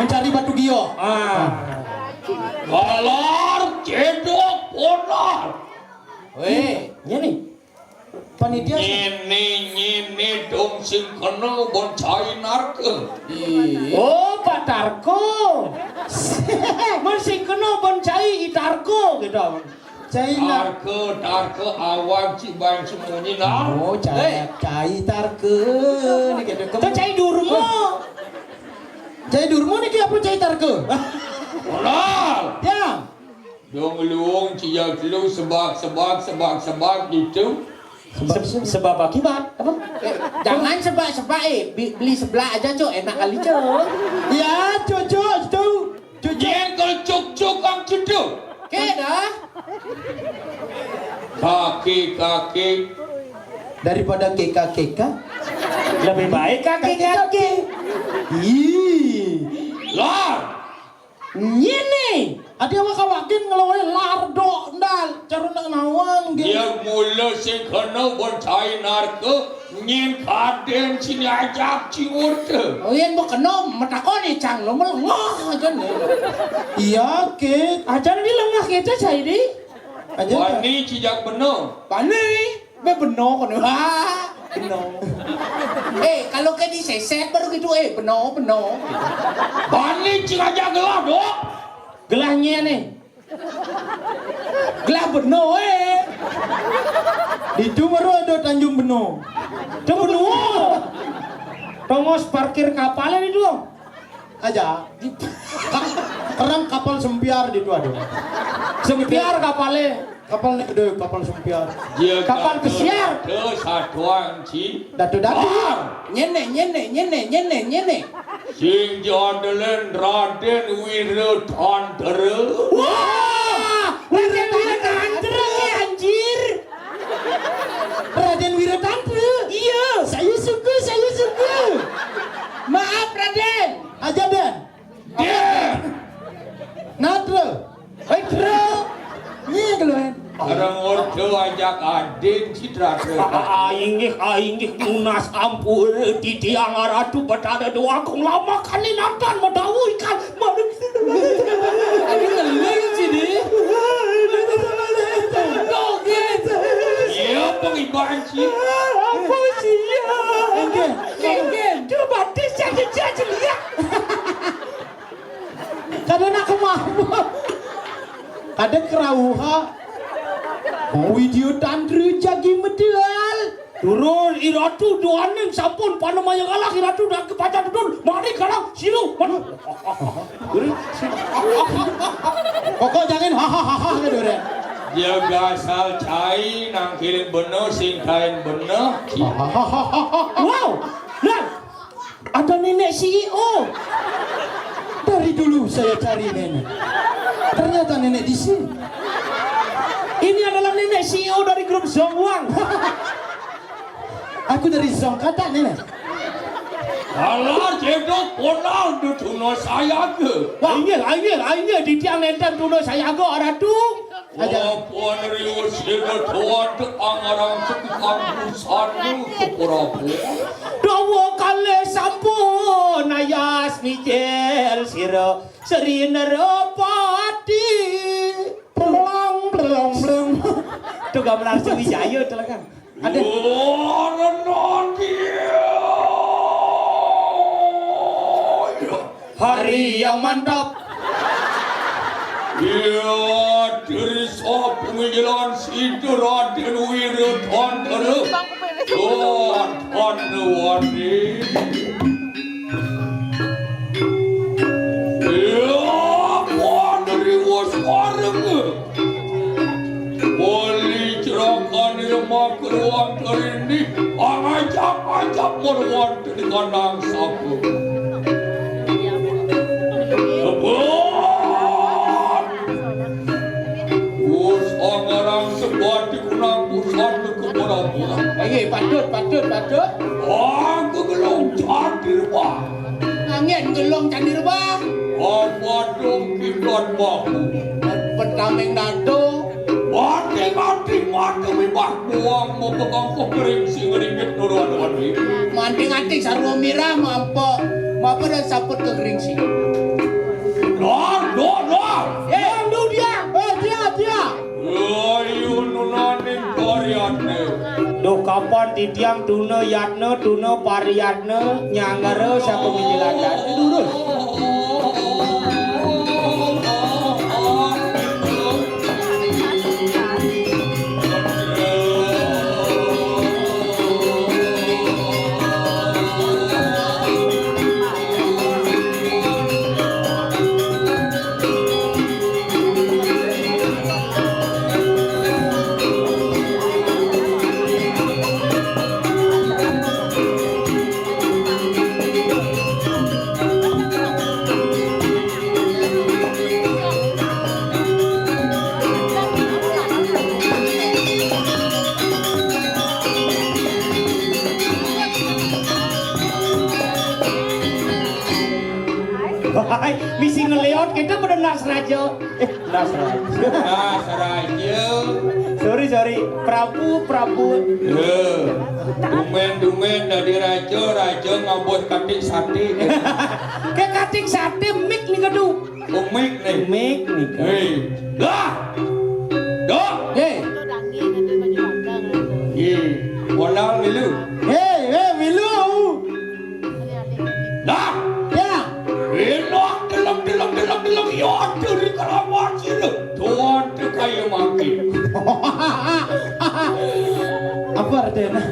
Mencari batu giok. Ah. Galar cedok ponar. Weh, ya nih. Panitia. Nyene, nyene dong sing kena bon cai narka. Iya. Oh, Pak Tarko. Mun sing kena bon cai i Tarko gitu. Cai nar- Tarka, tarka awak cik bang sembunyi nah. Oh, cai, eh, cai tarka. Ni kata kamu. Tu cai durma. Cai durma ni apa cai tarka? Moral. Ya. Dong luong cia kelu sebak, sebak, sebak, sebak gitu. Sebab, sebab akibat apa? Eh, jangan sebab-sebab, eh. Bi- beli sebelah aja, Cok. Enak kali, Cok. Ya, Cok, Cok, itu. Cok, Cok. Yen kal cuk-cuk kang ceduk. Oke dah. Kaki-kaki. Daripada keka-keka. Lebih baik kaki-kaki. Ih. Lah. Ngene. Ati awak-awakin ngeloe lar dok ndal. Cara nak nawang ge. Ya mula sing kena bon cai narka nyen kaden sini ajak ciur te. Oh, yen mbok kena metakoni cang lo melengoh aja nih. Iya, Kit. Aja di lengah kita cai di. Aja. Wani cijak beno. Bani. Be beno kono. Ha, beno. Eh, kalau ke diseset baru gitu, eh, beno, beno. Bani cing aja gelah, Dok. Gelahnya nih. Gelah beno, eh. Itu baru ada Tanjung Beno. Itu beno. Tongos parkir kapalnya itu. Aja. Ka- Kerang kapal sempiar di tuh ada. Sempiar kapalnya. Kapal nih gede, kapal sempiar. Dia kapal pesiar. Ada satuan ci. Datu-datu. Nyene, nyene, nyene, nyene, nyene. Sing jadelen Raden Wira Tantara. Wah, Raden Wira Tantara nih, anjir. Raden Wira Tantara. Iya. Saya suka, saya suka. Maaf, Raden. Aja, Den. Dia. Natra. Hei, Tra. Nih, keluar. Orang ordo ajak adin si Tra. Inggih, inggih, tunas ampun, titiang Ratu Betara Dewa Agung lama kali nonton, mau tahu ikan. Aduh, ngeling sini. Iya, pengibaran sih. Apa sih ya? Enggak. Enggak. Coba dicek, dicek, lihat. Kada nak kemama. Kada kerauha. Mau video tantri jagi medal. Turun, Iratu, duaning sampun, panamaya kalah, Iratu, dah kepacan tutun, mari kalah, siru, mana? Koko jangan hahaha gitu deh. Jaga asal cai, nangkil beno, singkain beno. Wow, nah, ada nenek C E O. Dari dulu saya cari nenek. Ternyata nenek di sini. Ini adalah nenek C E O dari grup Zongwang. Aku dari Zong kata nenek. Alah, cedok ponal di tuna sayaga. Wah, inggih, inggih, inggih, di tiang nenten tuna sayaga, Ratu. Aja. Apa neriwa sira tuan te angarang sepi kang busana ke Prabu. Dawa kalih sampun ayas mijil sira Sri Nerapati. Blong, blong, blong. Tuh gamelan Sriwijaya tuh lah, Kang. Ada. Ora nanti. Hari yang mantap. Iya, diri sapa ngejelan sida Raden Wira Tantara. Wah, Tantawati. Iya, kuwi wis wareng. Wali cerakane makruan ini, angajak-ajak marwan di kandang sapu. Sebab Gus Angarang sebati kunang pusat ke pura-pura. Ayo, patut, patut, patut. Aku belum hadir, Pak. Angin gelong candi rebah. Apa dong kiblat bahu? Pentameng dado. Mati-mati mati mibah buang mau pekangkuh kering sing ringgit nuruan wadi. Manting-anting sarwa mirah mampo. Mapa dan saput ke kering sing. Dor, dor, dor. Eh, lu dia. Eh, dia, dia. Ayo nunaning pariatne. Duh kapan titiang tuna yatna, tuna pariyatna, nyanggara sapa mijilatan. Lurus. Hai, misi ngeliat kita pada Nasraja. Eh, Nasraja. Nasraja. Sorry, sorry. Prabu, Prabu. Ya, tumben-tumben dari raja, raja ngabot katik sate. Kayak katik sate, mik nih, kedu. Oh, mik nih. Mik nih. Hei, dah. Dah. Hei. Iya, modal dulu. Hei, hei, milu. Nah, ya. Elok, delok, delok, delok, delok, ya, curi keramat sini. Tuan tu kaya mati. Apa artinya?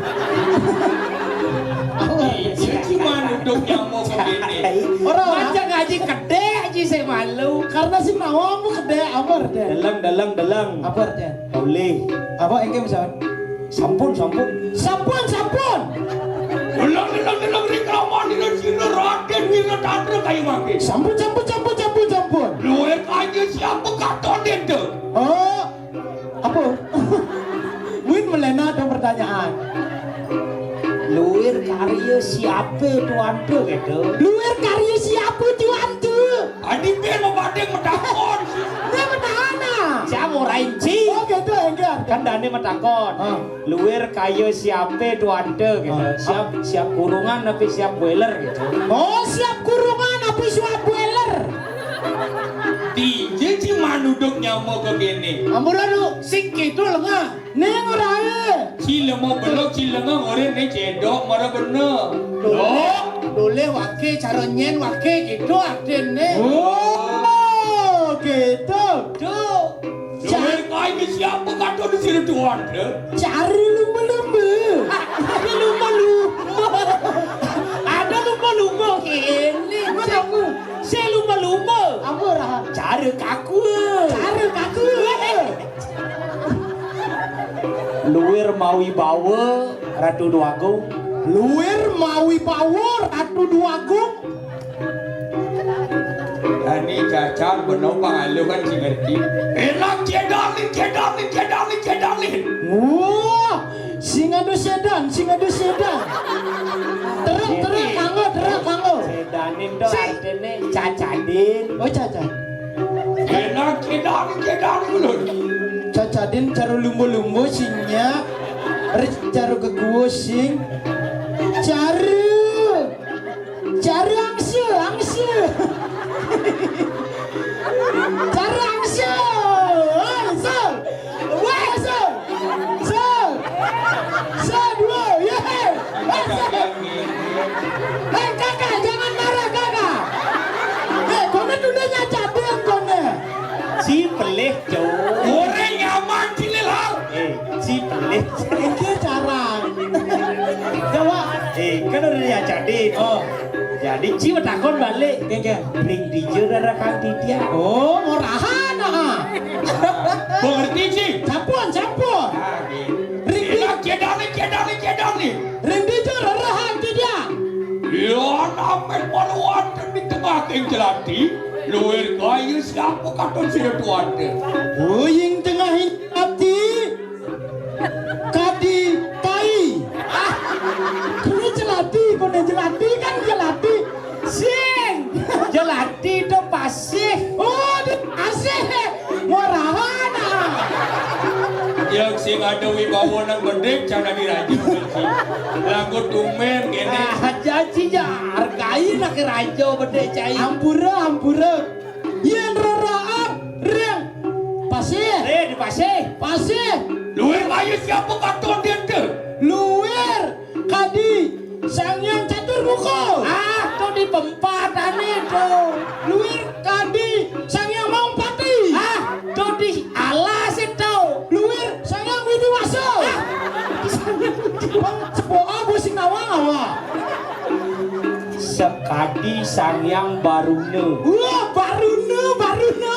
Apa artinya? Iya, cuma duduk nyamuk begini. Orang macam ngaji kedek aja saya malu. Karena si mawang mu kedek, apa artinya? Deleng, deleng, deleng. Apa artinya? Boleh. Apa engke misal? Sampun, sampun. Sampun, sampun. Deleng, deleng, deleng, ring rawan dina sira Raden Wiracandra kayu mangke. Sampun, sampun, sampun, sampun, sampun. Luwih kaya siapa katon dente? Oh, apa? Win melena ada pertanyaan. Luwir karya siapa tuante gitu? Luwir karya siapa tuante? Adi ben mau badeng metakon. Dia petahana. Siapa orang inci? Oh gitu, enggak. Kan dane metakon. Ah. Luwir kaya siapa tuante gitu. Ah. Siap, siap kurungan tapi siap boiler gitu. Oh, siap kurungan tapi siap boiler. Tinje si manuduk nyama ke kene. Ampura lu, sing gitu lengah. Ning ora ae. Cilema belok, cilema ngorek ning cedok, mara bener. Dole, dole wake, cara nyen wake gitu artine. Oh, gitu. Tuh. Luwih kae siapa katon di sini tuan, ya? Cari lumba-lumba. Ada lumba-lumba. Ada lumba-lumba kene. Mana aku? Saya lumba-lumba. Apa, Raha? Cara kaku. Cara kaku. Luwir mawi bawa Ratu Dwagung. Luwir mawi bawa Ratu Dwagung. Ani cacar beno pangalu kan si ngerti. Enak cedalin, cedalin, cedalin, cedalin. Wah, sing adu sedan, sing adu sedan. Terus, terus, kanggo, terus, kanggo. Sedanin to artine cacadin. Oh, caca. Enak cedalin, cedalin, ulun. Cacadin cara lumba-lumba sing nyak. Ris cara kekuwa sing. Cara. Cara angse, angse. Cara angse. Oi, so. Woi, so. So. So, dua. Ye. Hei, kakak, jangan marah, kakak. Hei, kono dulu nyacatin, kono. Si pelih, cowok. Orang nyaman, sini lah. Eh, si pelih. Iki jarang. Coba. Eh, kan udah diajarin. Oh. Jadi, ci takon balik. Kengke. Ring dija rara Kang Didia. Oh, murahan, ah. Mengerti, ci? Sampun, sampun. Ring di- Enak, cedang ni, cedang ni, cedang ni. Ring dija rara Kang Didia. Ya, namen paruan di tengah keng jelati. Luwir kaya siapa katon sira tuan de. Oh, ing tengah ing jelati. Kadi tai. Ah, kene jelati, kene jelati kan jelati. Sing. Jelati to pasih. Oh, di pasih. Murahan, ah. Yang sing ada wibawa nang bedek, cara diraja. Laku tumen kene. Ah, janji ya. Hargai nak raja bedek cai. Ampura, ampura. Yen raraat ring pasih. Eh, di pasih. Pasih. Luwir kaya siapa katon dente? Luwir kadi Sang Hyang Catur Muka. Ah, to di pempatane to. Luwir kadi Sang Hyang Maung Pati. Ah, to di alas to. Luwir Sang Hyang Widi Wasa. Ah. Bang, sepoa bos sing nawang awa. Sekadi Sang Hyang Baruna. Wah, Baruna, Baruna.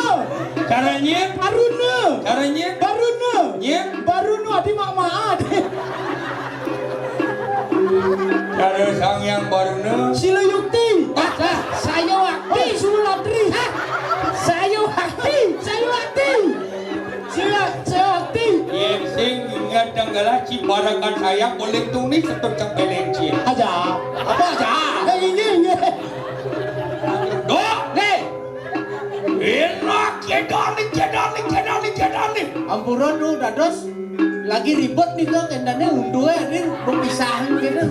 Caranya? Baruna. Caranya? Baruna. Nya? Baruna, adi mak-mak, adi. Cara Sang Hyang Baruna. Sila Yukti. Ah, ah, saya wakti. Oh, Sulatri. Ah, saya wakti. Saya wakti. Sila, saya wakti. Yen sing ingat tanggalah ci barakan saya boleh tunis tetap cak belenci. Aja. Apa aja? Eh, ini, ini. Dok. Pura tuh dados lagi ribet nih kok, endane untu ae nih, mau pisahin gitu.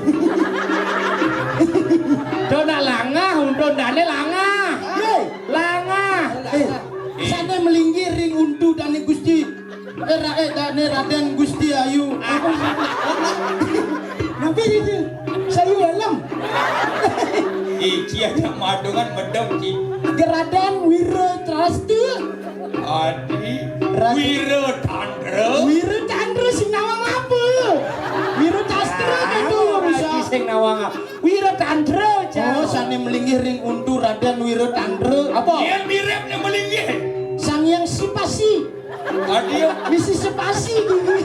Do nak langah, untu ndane langah. Hei, langah. Eh, sane melinggih ring untu dane Gusti, eh, ra-, eh, dane Raden Gusti Ayu. Apa? Napi itu? Sayu helm. Iki aja madungan medem, Ci. Raden Wira Trasti. Adi. Rat- Wira Tandra. Wira Tandra sing nawang apa? Wira Tastra itu, ah, bisa. Sing nawang apa? Wira Tandra, Cak. Oh, sane melinggih ring untu Raden Wira Tandra. Apa? Yen mirip nek melinggih. Sang Yang Sipasi. Adi. Misi Sipasi gini.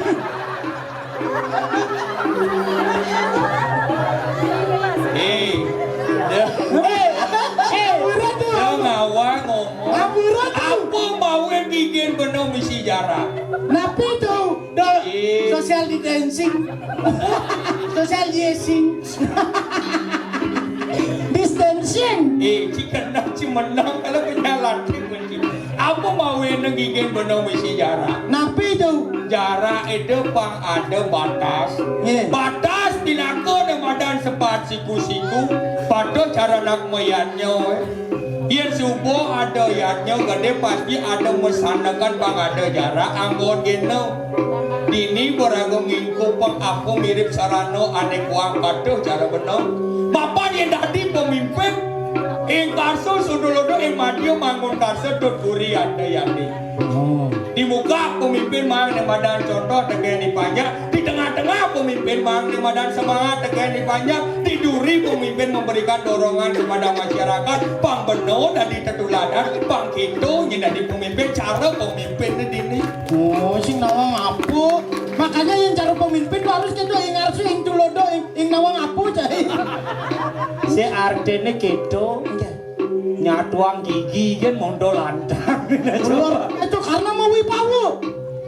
Eh, dah. Eh, eh, ngawang ngomong. Apa mau bikin benung misi jarak? Napi tuh? Dol, eh, social distancing. Social distancing. Distancing. Eh, jika nak cimenang kalau penyalah. Apa mau nang gigin benung misi jarak? Napi itu? Jarak itu pang ada batas. Nggih. Batas tinaka ne madan sepat siku-siku, pada cara nak mayatnya. Yen suba ada yatnya gede pasti ada mesanakan pang ada jarak anggon geno. Dini beraga ngingkup pang apa mirip sarana ane kuang kaduh cara benung. Mapan yen dadi pemimpin, ing karsa sudulodo ing madya mangun karsa dut guri ate yati. Oh. Di muka pemimpin mang ne madan contoh tegeni panjak, di tengah-tengah pemimpin mang ne madan semangat tegeni panjak, di duri pemimpin memberikan dorongan kepada masyarakat, pang beno dadi tetuladan, pang kita nyinadi pemimpin, cara pemimpin ne dini. Oh, sing nawang apa? Makanya yang cara pemimpin tuh harus kita ing arsa, ing tulodo, ing, ing nawang apa, cai? Si artine kita. Nggih. Nyatuang gigi kan mondo lantang. Lur, itu karena mau wibawa.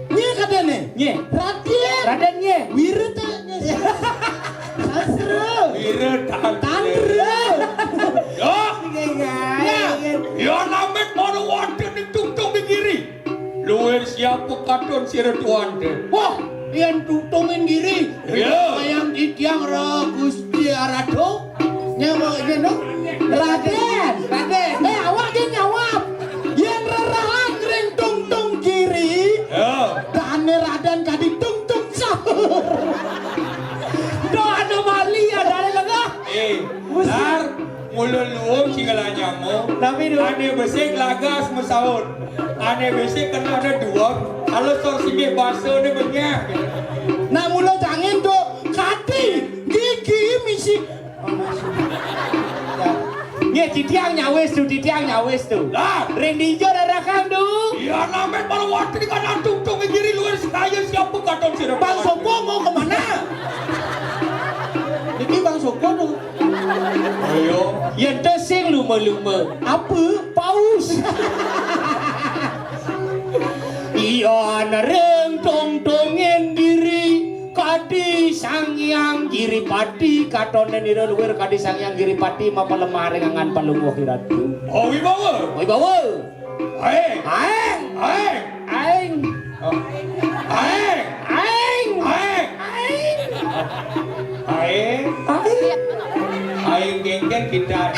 Nye kadene. Nye. Raden. Raden nye. Wirete. Sastra. Wira Tandra. Tandra. Ya. Iya, iya. Ya. Ya namit mau wonten ing tungtung ing giri. Luwir siap pekaton sira tuante. Wah, yen tutungin giri. Iya. Mayang titiang ra Gusti Arado. Nyawa yen no. Raden. Raden. Eh, awak dia nyawab. Yen rerahan ring tungtung giri. Ya. Dane Raden kadi tungtung sahur. Do anomali ya dane lengah. Eh, Dar, mula luung sing ngelanyama. Tapi du- Ane besik lagas mesaut. Ane besik kena ada dua. Kalau sor sini bahasa ni banyak. Nak mula jangin tu kati gigi misi. Nggih, titiang nyawis tu, titiang nyawis tu. Lah. Ring dijo darakang tu. Iya, namanya para wakil kan antum tu ngigiri luar sekaya siapa katon sira. Bang Sopo mau ke mana? Niki Bang Sopo tu. Ayo. Yen to sing luma-luma. Apa? Paus. Iya, nereng tongtongen diri kadi Sang Hyang Giripati, katone nira luwir kadi Sang Hyang Giripati, mapalemaring angan palungguh iratu. Oh, wibawa. Wibawa. Aeng. Aeng. Aeng. Aeng. Oh. Aeng. Aeng. Aeng. Aeng. Aeng. Aeng. Aeng genggen kita.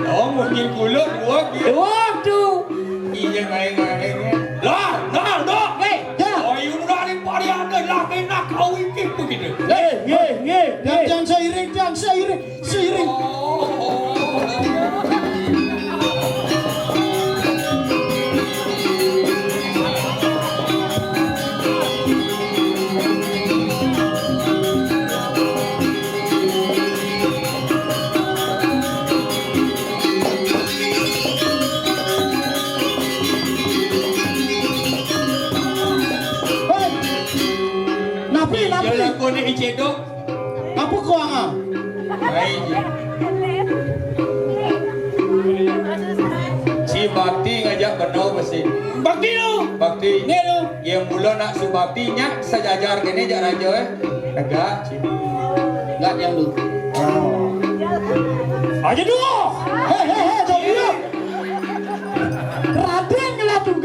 Oh, mungkin kulo dua gitu. Dua tu. Iya, aeng, aeng. Lah, nah, dok. Eh, ya. Oh, iya, udah ada parian deh. Lah, enak kau iki begitu. Eh, nggih, nggih, nggih. Jangan seiring, jangan seiring. Seiring. Hei! Napi, napi? Jalan kono icedok. Apa kau, ah? Baik. Si bakti ngajak benau besi. Bakti lu. Bakti. Nggih lu. Yang mula nak subakti nyak sejajar kene jak raja, eh. Tegak, Ci. Enggak yang lu. Oh. Aja dulu. Hei, hei, hei, jauh dulu. Raden.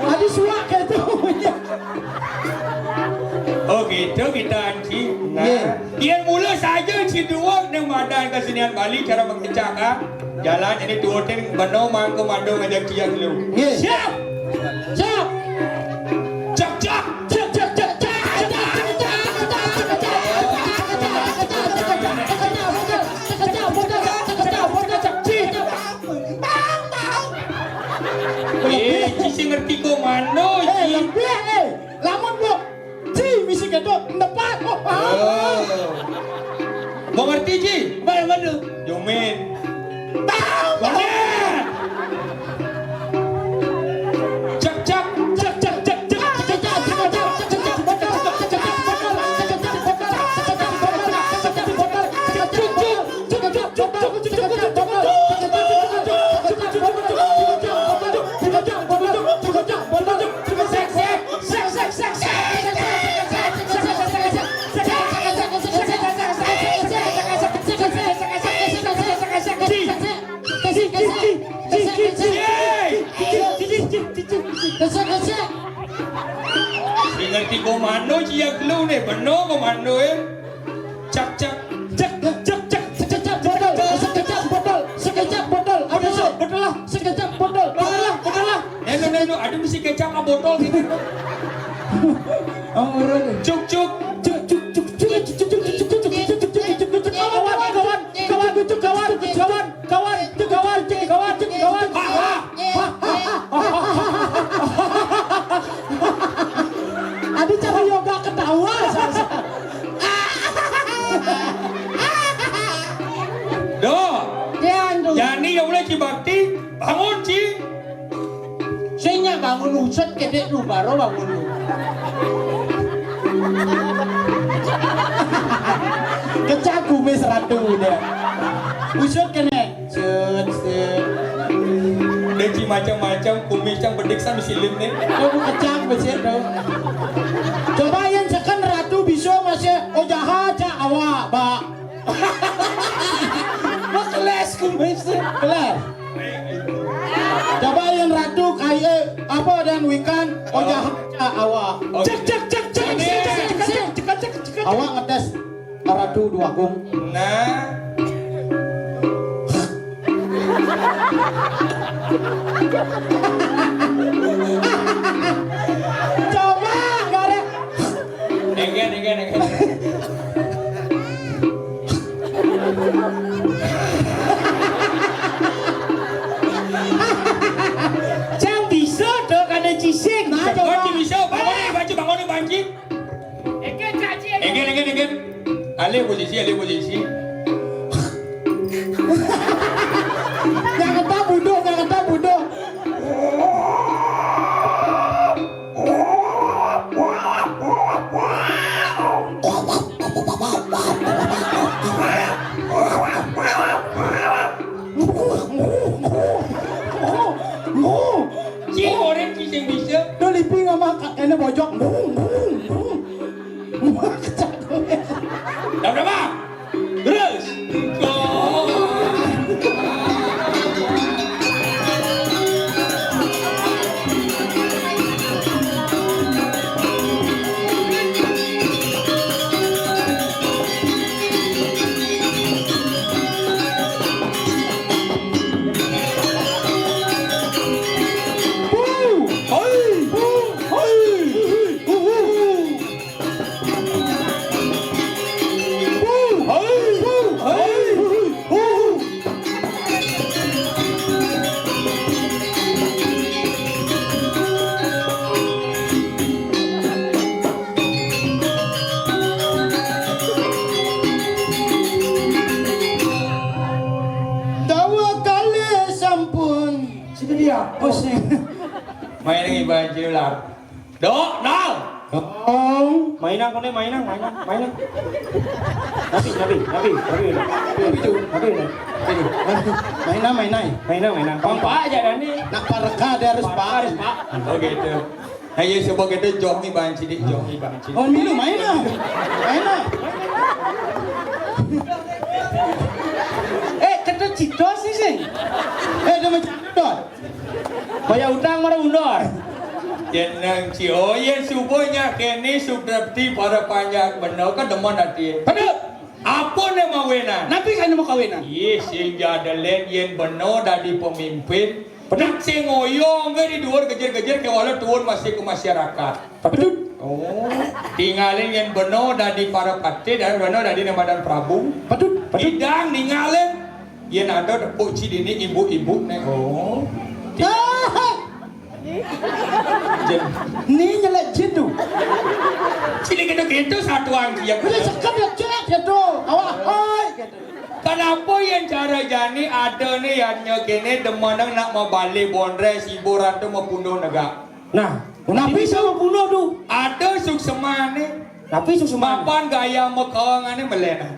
Adi suwak gitu. Oh, gitu kita, Anci. Nah, nggih. Yen mula saja Ci Duwek nang madan kesenian Bali cara mengecak, ah. Jalan ini turutin beno mangko madu ngajak ciak lu. Nggih. Siap. Siap. Cak, cak. Cak, cak, cak, cak. Eh, Ci sing ngerti komando, eh, Ci. Lebih, eh. Lamun, Bu, Ci, misi ketok, nepat. Oh, paham. Oh. Mau ngerti, Ci? Mana, mana? Jumin. Tahu, Pak. Mana? Cak, cak. Cak, cak, cak, cak. Sing ngerti komando, Ci, ya gelu ne, beno komando, eh. Cak, cak. Cak, cak, cak, cak, cak, botol, sekejap botol, sekejap botol, apa sih? Botol lah, sekejap botol, botol lah, botol lah. Neno, neno, ada misi kecap sama botol gitu. Oh, urut. Cuk, cuk. Cuk, cuk, cuk, cuk, cuk, cuk, cuk, cuk, cuk, cuk, cuk, cuk, cuk, cuk, cuk, kawan, kawan, kawan, cuk, kawan, kawan, cuk, kawan, cuk, kawan, cuk, kawan. Ha, ha. Adi cara yoga ketawa, sa-, sa-. Doh. Yan, tuh. Jani ya mulai Ci Bakti, bangun, Ci. Sing nyak bangun usut kedek lu baru bangun lu. Kecak kumis ratu udah. Usut kene. Set, set. Udah, Ci, macam-macam, kumis cang bedik sama silim nih. Kamu kecak besir dong. Coba yang seken ratu bisa masih, oh, jahat, cak awak, Pak. Wah, keles kumis. Keles. Coba yang ratu kai, eh, apa dan wikan, oh, jahat, cak awak. Oke. Cek, cek, cek, cek, cek, cek, cek, cek, cek, cek, cek. Awak ngetes. Ratu Duagung. Nah. Coba, nggak ada. Egen, egen, egen. Cang bisa tuh, kada cising. Nah, coba. Bangun, bisa. Bangun, banci, bangun, banci. Egen, egen, egen. Alih posisi, alih posisi. Jangan tak bodoh, jangan tak bodoh. Ci, orang ci sing bisa. Tuh, lipi ngomong ka-, kene bojok. Bung, bung, bung. Wah, kecak. Dah berapa? Terus. Lar. Dok, nal. Oh, mainan koné, mainan, mainan, mainan. Napi, napi, napi, napi. Napi tu? Napi tu? Napi tu? Mainan, mainan. Mainan, mainan. Pang Pak aja dah ni. Nak pareka dia harus Pak. Harus Pak. Oh gitu. Ayo coba kita joki banci dik, joki banci. Oh, milu mainan. Mainan. Eh, kata cito sih sih. Eh, dia macam dot. Bayar utang marang undor. Jeneng Ci, oh, yén suba nyak kéné sutrepti para panjak bener, kan demen ati. Bener. Apa né mawinan? Napi kan mau kawinan? Ih, sing jadelen yén bener dadi pemimpin. Bener. Sing ngoyong di duur gejer-gejer kéwala tuun masih ke masyarakat. Betul. Oh, tingalin yén bener dadi para patih, dan bener dadi namadan Prabu. Betul. Betul. Idang ningalin yén ada tepuk ci dini ibu-ibu né. Oh. Ah! Jin. Ni nyelek jin tu. Cili gitu-gitu satuan dia. Boleh sekat dia jelek gitu. Awak, hai gitu. Kenapa yén cara jani ada né yén nyak kéné demen nak mabalih bondré sibur atau mapunduh negak? Nah, napi sama punduh tu? Ada suksemané. Napi suksemané? Mapan gaya makaangané melenan.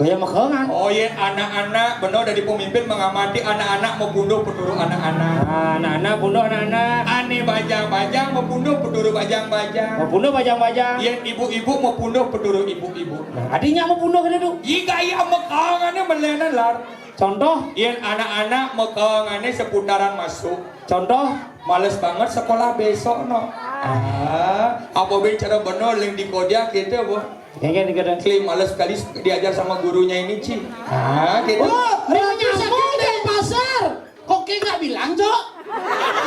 Gaya makaangan. Oh, yén anak-anak bener dadi pemimpin mengamati anak-anak mapunduh peturut anak-anak. Ah, anak-anak punduh anak-anak. Ané bajang-bajang mapunduh peturut bajang-bajang. Mapunduh bajang-bajang. Yén ibu-ibu mapunduh peturut ibu-ibu. Nah, adinya mapunduh kéné tu. Yé gaya makaangané melenan lar. Contoh? Yén anak-anak makaangané seputaran masuk. Contoh? Males banget sekolah besok no. Ah, apa bicara bener ling di kodia kita, Bu? Ya kan, kadang kli males sekali diajar sama gurunya ini, Ci. Ah, gitu. Oh, berarti sakit dari pasar. Kok kayak nggak bilang, Cok?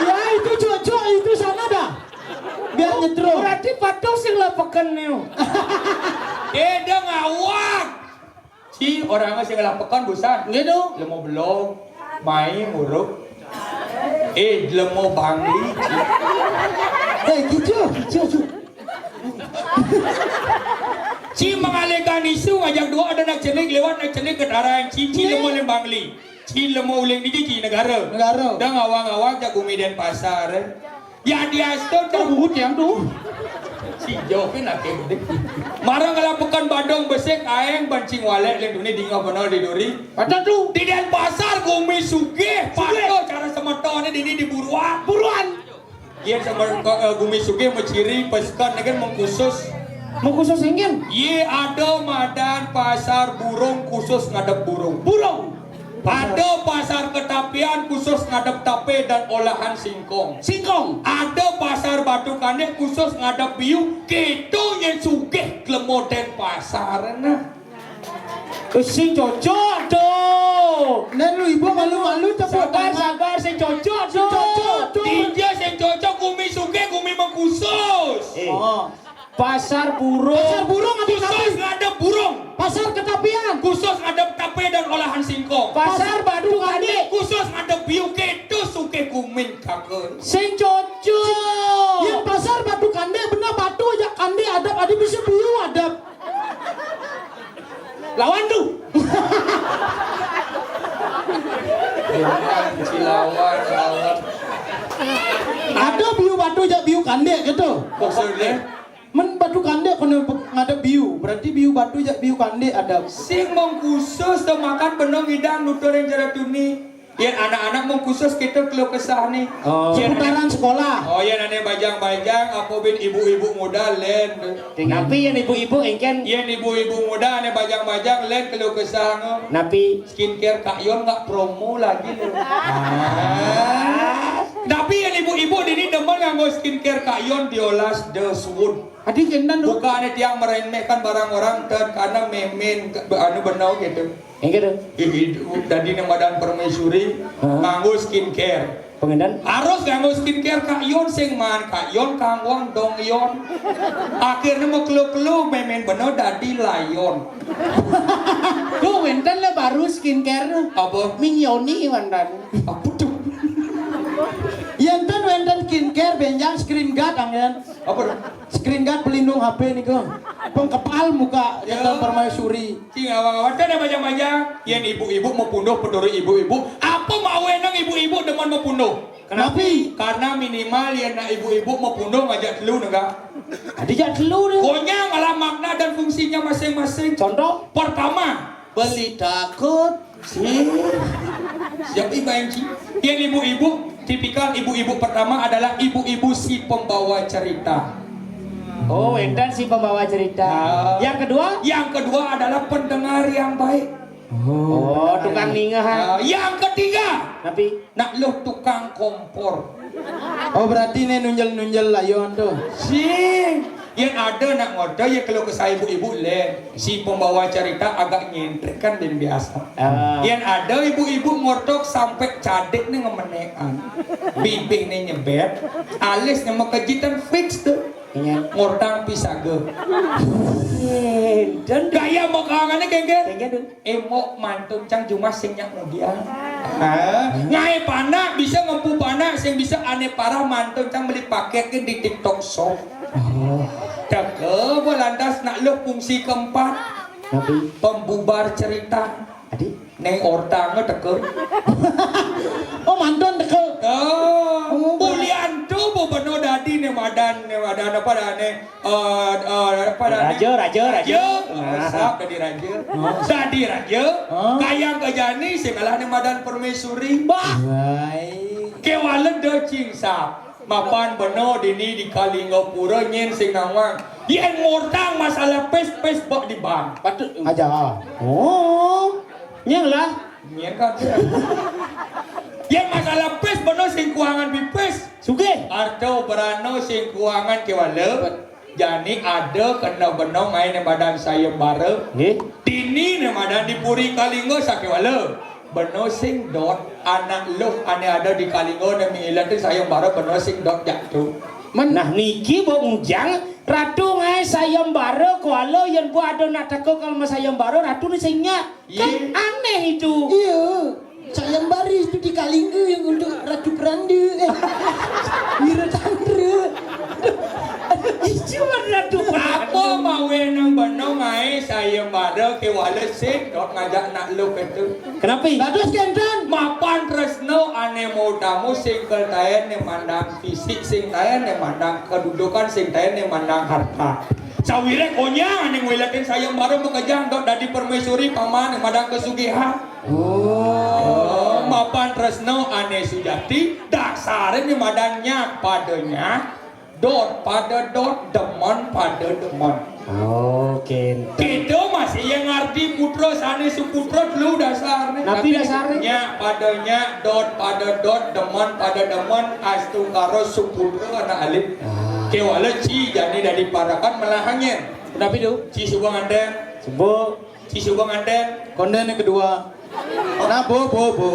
Ya, itu, Cok, Cok, itu sana dah. Biar nyetrum. Berarti patuh sing lapekan nih. Beda ngawak. Ci, orang sing lapekan busan. Nggih, Du. Lemo belong, mai muruk. Eh, lemo bangli, Ci. Eh, gitu, gitu, gitu. Ci mengalihkan isu, ngajak dua ada nak cenik lewat nak cenik ketaran Ci, Ci lemo lem bangli. Ci lemo uling di Ci negara. Negara. Dah ngawang-ngawang jak gumi Denpasar. Eh. Ya diasto tuh. Rambut yang tuh. Si Jokin ake gede. Marang ngelapukan badong besik aeng bancing walek lek dunia dingah benar di duri. Ada tuh. Di Denpasar gumi sugih. Sugih. Pada cara semetonnya dini di buruan. Buruan. Iya sama eh, gumi sugih meciri pesukan kan mengkhusus. Mengkhusus ingin. Iya ada madan pasar burung khusus ngadep burung. Burung. Ada pasar ketapian khusus ngadep tape dan olahan singkong. Singkong. Ada pasar Batu Kandek khusus ngadep biu. Kita yang sugih klemoten pasar nah. Sing cocok tuh. Nah lu ibu malu-malu tepuk sabar, tangan. Sabar, sing cocok tuh. Cocok tuh. Tinja sing cocok, gumi sugih, gumi mengkhusus. Eh. Oh. Pasar burung. Pasar burung ada. Khusus tapi ngadep burung. Pasar ketapian. Khusus ngadep tape dan olahan singkong. Pasar Batu Kandek. Khusus ngadep biu ketus suke kumin kakek. Sing cocok. Yang pasar Batu Kandek benar batu aja kandek adep ada bisa biu adep. Lawan tuh. Lawan, si lawan, lawan. Ada biu batu aja biu kandek gitu. Maksudnya? Men Batu Kandek kono ngadep biu, berarti biu batu jak biu kandek adep. Sing mengkhusus tuh makan benong idang nutur yang cara tuni. Yén anak-anak mengkhusus kita keluh kesah nih. Oh. Yén seputaran sekolah. Oh, yén ane bajang-bajang, apa bin ibu-ibu muda len. Napi yén ibu-ibu engken? Yén ibu-ibu muda ane bajang-bajang len keluh kesah ngo. Napi? Skincare Kak Yon nggak promo lagi loh. Ah. Tapi yén ibu-ibu dini demen nganggo skincare Kak Yon Biolas The Sun. Adi kendan tuh. Bukannya tiang meremehkan barang orang dan karena memen ke- anu benau gitu. Yang gitu. Ih, dadi nang badan permaisuri nganggo skincare. Pengendan? Harus nganggo skincare Kak Yon sing man Kak Yon kangwang dong Yon. Akhirnya mau kelu-kelu memen benau dadi layon. Tuh wenten le baru skincare tuh. Apa? Minyoni wenten. Apa tuh? Yén ten wénten skincare, bénjang screen guard anggén. Apa? Screen guard pelindung H P niku. Pengkepal muka. Ya. Yén permaisuri. Cing awang-awang ten bajang-bajang. Yén ibu-ibu mapunduh, peturut ibu-ibu. Apa mawinan ibu-ibu demen mapunduh? Kenapi? Karena minimal yén nak ibu-ibu mapunduh ngajak telu, nggak? Adi jak telu deh. Pokoknya malah makna dan fungsinya masing-masing. Contoh? Pertama, beli takut. Sih. Siap ibu Enci. Yang ibu-ibu, tipikal ibu-ibu pertama adalah ibu-ibu si pembawa cerita. Oh, wénten si pembawa cerita. Ah. Yang kedua? Yang kedua adalah pendengar yang baik. Oh, tukang ningeh, ha. Ah, yang ketiga, tapi nak luh tukang kompor. Oh, berarti né nunjel-nunjel layon tuh. Sing. Yén ada nak ngorta, ya kalau kesah ibu-ibu lén. Si pembawa cerita agak nyentrik kan dan biasa. Ah. Yén ada ibu-ibu ngortok sampai cadik né ngemenekan. Bibih né nyebet, alis né makejitan fix tuh. Iya. Ngortang pisaga. Yén, dan gaya mokangannya, Gengger. Gengger tuh. Emok mantun cang jumah sing nyak mudian. Hah? Ngaé panak bisa ngempu panak sing bisa ané parah mantun cang beli paket gén di TikTok Shop. Oh. Teke, gua lantas nak luh fungsi keempat. Tapi pembubar cerita. Adi? Néng ortangé teke. Oh, mantun teke. Oh, oh, bulian tuh bu beno dadi né madan, né madan apa dah né? Eh, eh, apa dah né? Raja, raja, raja. Raja. Nah. Sap dadi raja. Oh. Dadi raja. Oh. Kayang kejani sing kalah né madan permaisuri. Bah. Wai. Kéwala da cing sap. Mapan beno dini di Kalinggapura nyén sing nawang. Yén ngortang masalah pis, pis bak di bank. Patut. Aja. Oh. Nyén lah. Nyén kan. Yén masalah pis beno sing kuangan pipis. Sugih. Arta berana sing kuangan kéwala. Jani ada kena beno ngaé né madan sayembara. Nggih. Dini né madan di Puri Kalingga sakéwala. Beno sing dot, anak luh ané ada di Kalingga né miletin sayembara beno sing dot jatuh. Men- Nah, niki bok ngujang, Ratu ngaé sayembara kuala yén bok ada nak teka kalau mau sayembara, Ratu né sing nyak. Kan aneh itu. Iya. Sayembara itu di Kalingga yang untuk Ratu Peranda. Eh, Wira Chandra. Itu kan Ratu Peranda. Apa mawinan beno ngaé sayembara kéwala sing dot ngajak nak luh itu. Kenapi? Dados kénten. Mapan tresna ané mau tamu sing ketaén né mandang fisik, sing taén né mandang kedudukan, sing taén né mandang harta. Sawiréh konyang ané ngwiletin sayembara makejang dot dadi permaisuri paman né mandang kesugihan. Oh. Oh, mapan tresna ané sujati, dasaré né madan nyak pada nyak. Dot pada dot, demen pada demen. Oh, kénten. Kita masih yang ngarti putra sané suputra telu dasarné. Napi dasarné? Nyak pada nyak, dot pada dot, demen pada demen, astungkara suputra anak alit. Ah. Kéwala ci jani dadi parakan melahangin. Napi tu? Ci suba nganten. Suba. Ci suba nganten. Konden yang kedua. Nah, bo, bo, bo.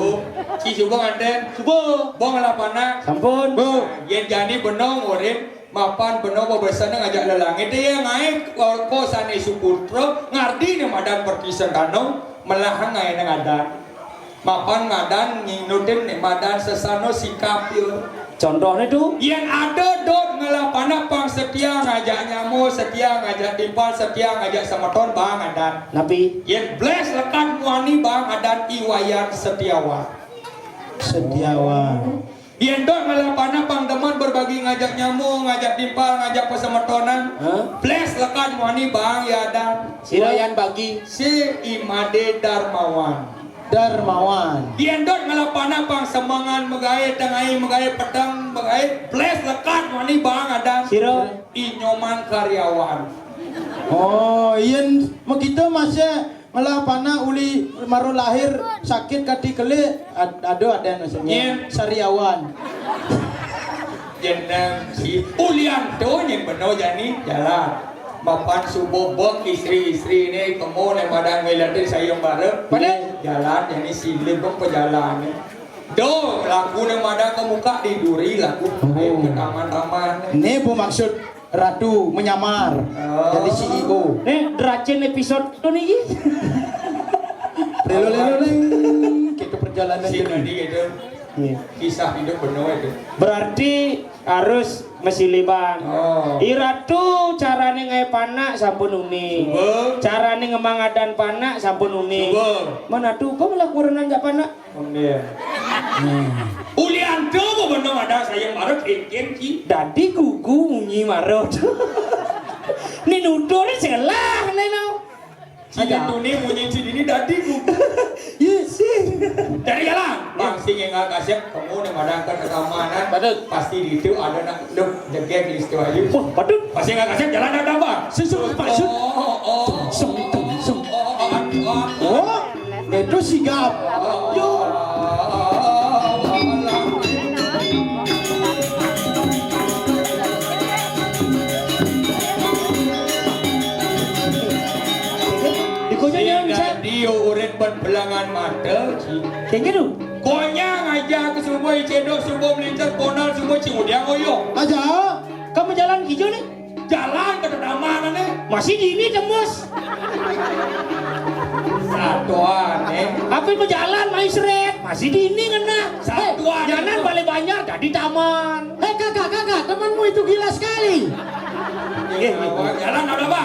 Ci suba nganten. Suba. Bo ngelah panak. Sampun. Bo. Yén jani beno ngurin, mapan beno bebesané ngajak lelangit. Yé ngaé ko sané suputra, ngardi né madan pertisan tanong, melahang ngaé né ngadan. Mapan ngadan nginutin né madan sesana sikap ya. Contohné tu? Yén ada dot ngelah panak pang setia ngajak nyama, setia ngajak timpal, setia ngajak semeton, bang adan. Napi? Yén blés lekad muani, bang adan I Wayan Setiawan. Setiawan. Yén dot ngelah panak pang demen berbagi ngajak nyama, ngajak timpal, ngajak pesemetonan. Hah? Blés lekad muani, bang, ya adan. Sira? Wayan bagi. Si I Madé Darmawan. Darmawan. Yén dot ngelah panak pang semengan megaé, tengai megaé, peteng megaé, blés lekad muani, bang adan. Sira? I Nyoman Karyawan. Oh, yén makita masih ngelah panak uli mara lahir sakit kati kelik, ad-, ada adan maksudnya. Nyén. Sariawan. Jeneng si ulian tu nyén beno jani jalan. Mapan suba bek istri-istri né kemo né madan ngwiletin sayembara. Pada? Jalan jani silih bek pejalan né. Do, laku né madan ke muka di duri laku. Oh. Ke taman-taman né. Né bu maksud Ratu menyamar. Oh. Jadi C E O. Né deracin episode tu niki. Lelo, lelo, leng. Kita perjalanan si ini. Tadi gitu. Kisah hidup bener itu. Berarti harus masiliban. Oh. Iratu carane ngae panak sampun uni. Suba. Carane ngemangadan panak sampun uni. Suba. Mana tuh kok malah kurenan gak panak? Ondeh. Ulian tuh mau bener ada saya marut, engken ki. Dadi gugu munyi marut. Ni nutur selah neno. Cina tuni munyi cina ini dadi gugu. Iya sih. Dari jalan. Bang sing enggak kasih kamu nih madang ke keamanan. Betul. Pasti di itu ada nak lu jegek di situ aja. Wah, betul. Pasti enggak kasih jalan ada, Bang. Susu, Pak, susu. Oh, oh, oh. Sung, sung, sung. Oh, oh, oh, oh. Oh, itu sigap. Yo. Dikonya sing jangan bisa. Dadi urip ben belangan mata, Ci. Kayak gitu. Konya ngajak ke subuh, cedok subuh, melintas ponal subuh, Ci, udah ngoyo. Aja. Kamu jalan hijau nih? Jalan ke taman nih. Masih dini tembus. Satuan, eh. Apa mau jalan main seret? Masih dini ngena. Satuan. Hei, jangan balik banyak jadi taman. Hei, kakak, kakak, temanmu itu gila sekali. Eh, jalan ada apa?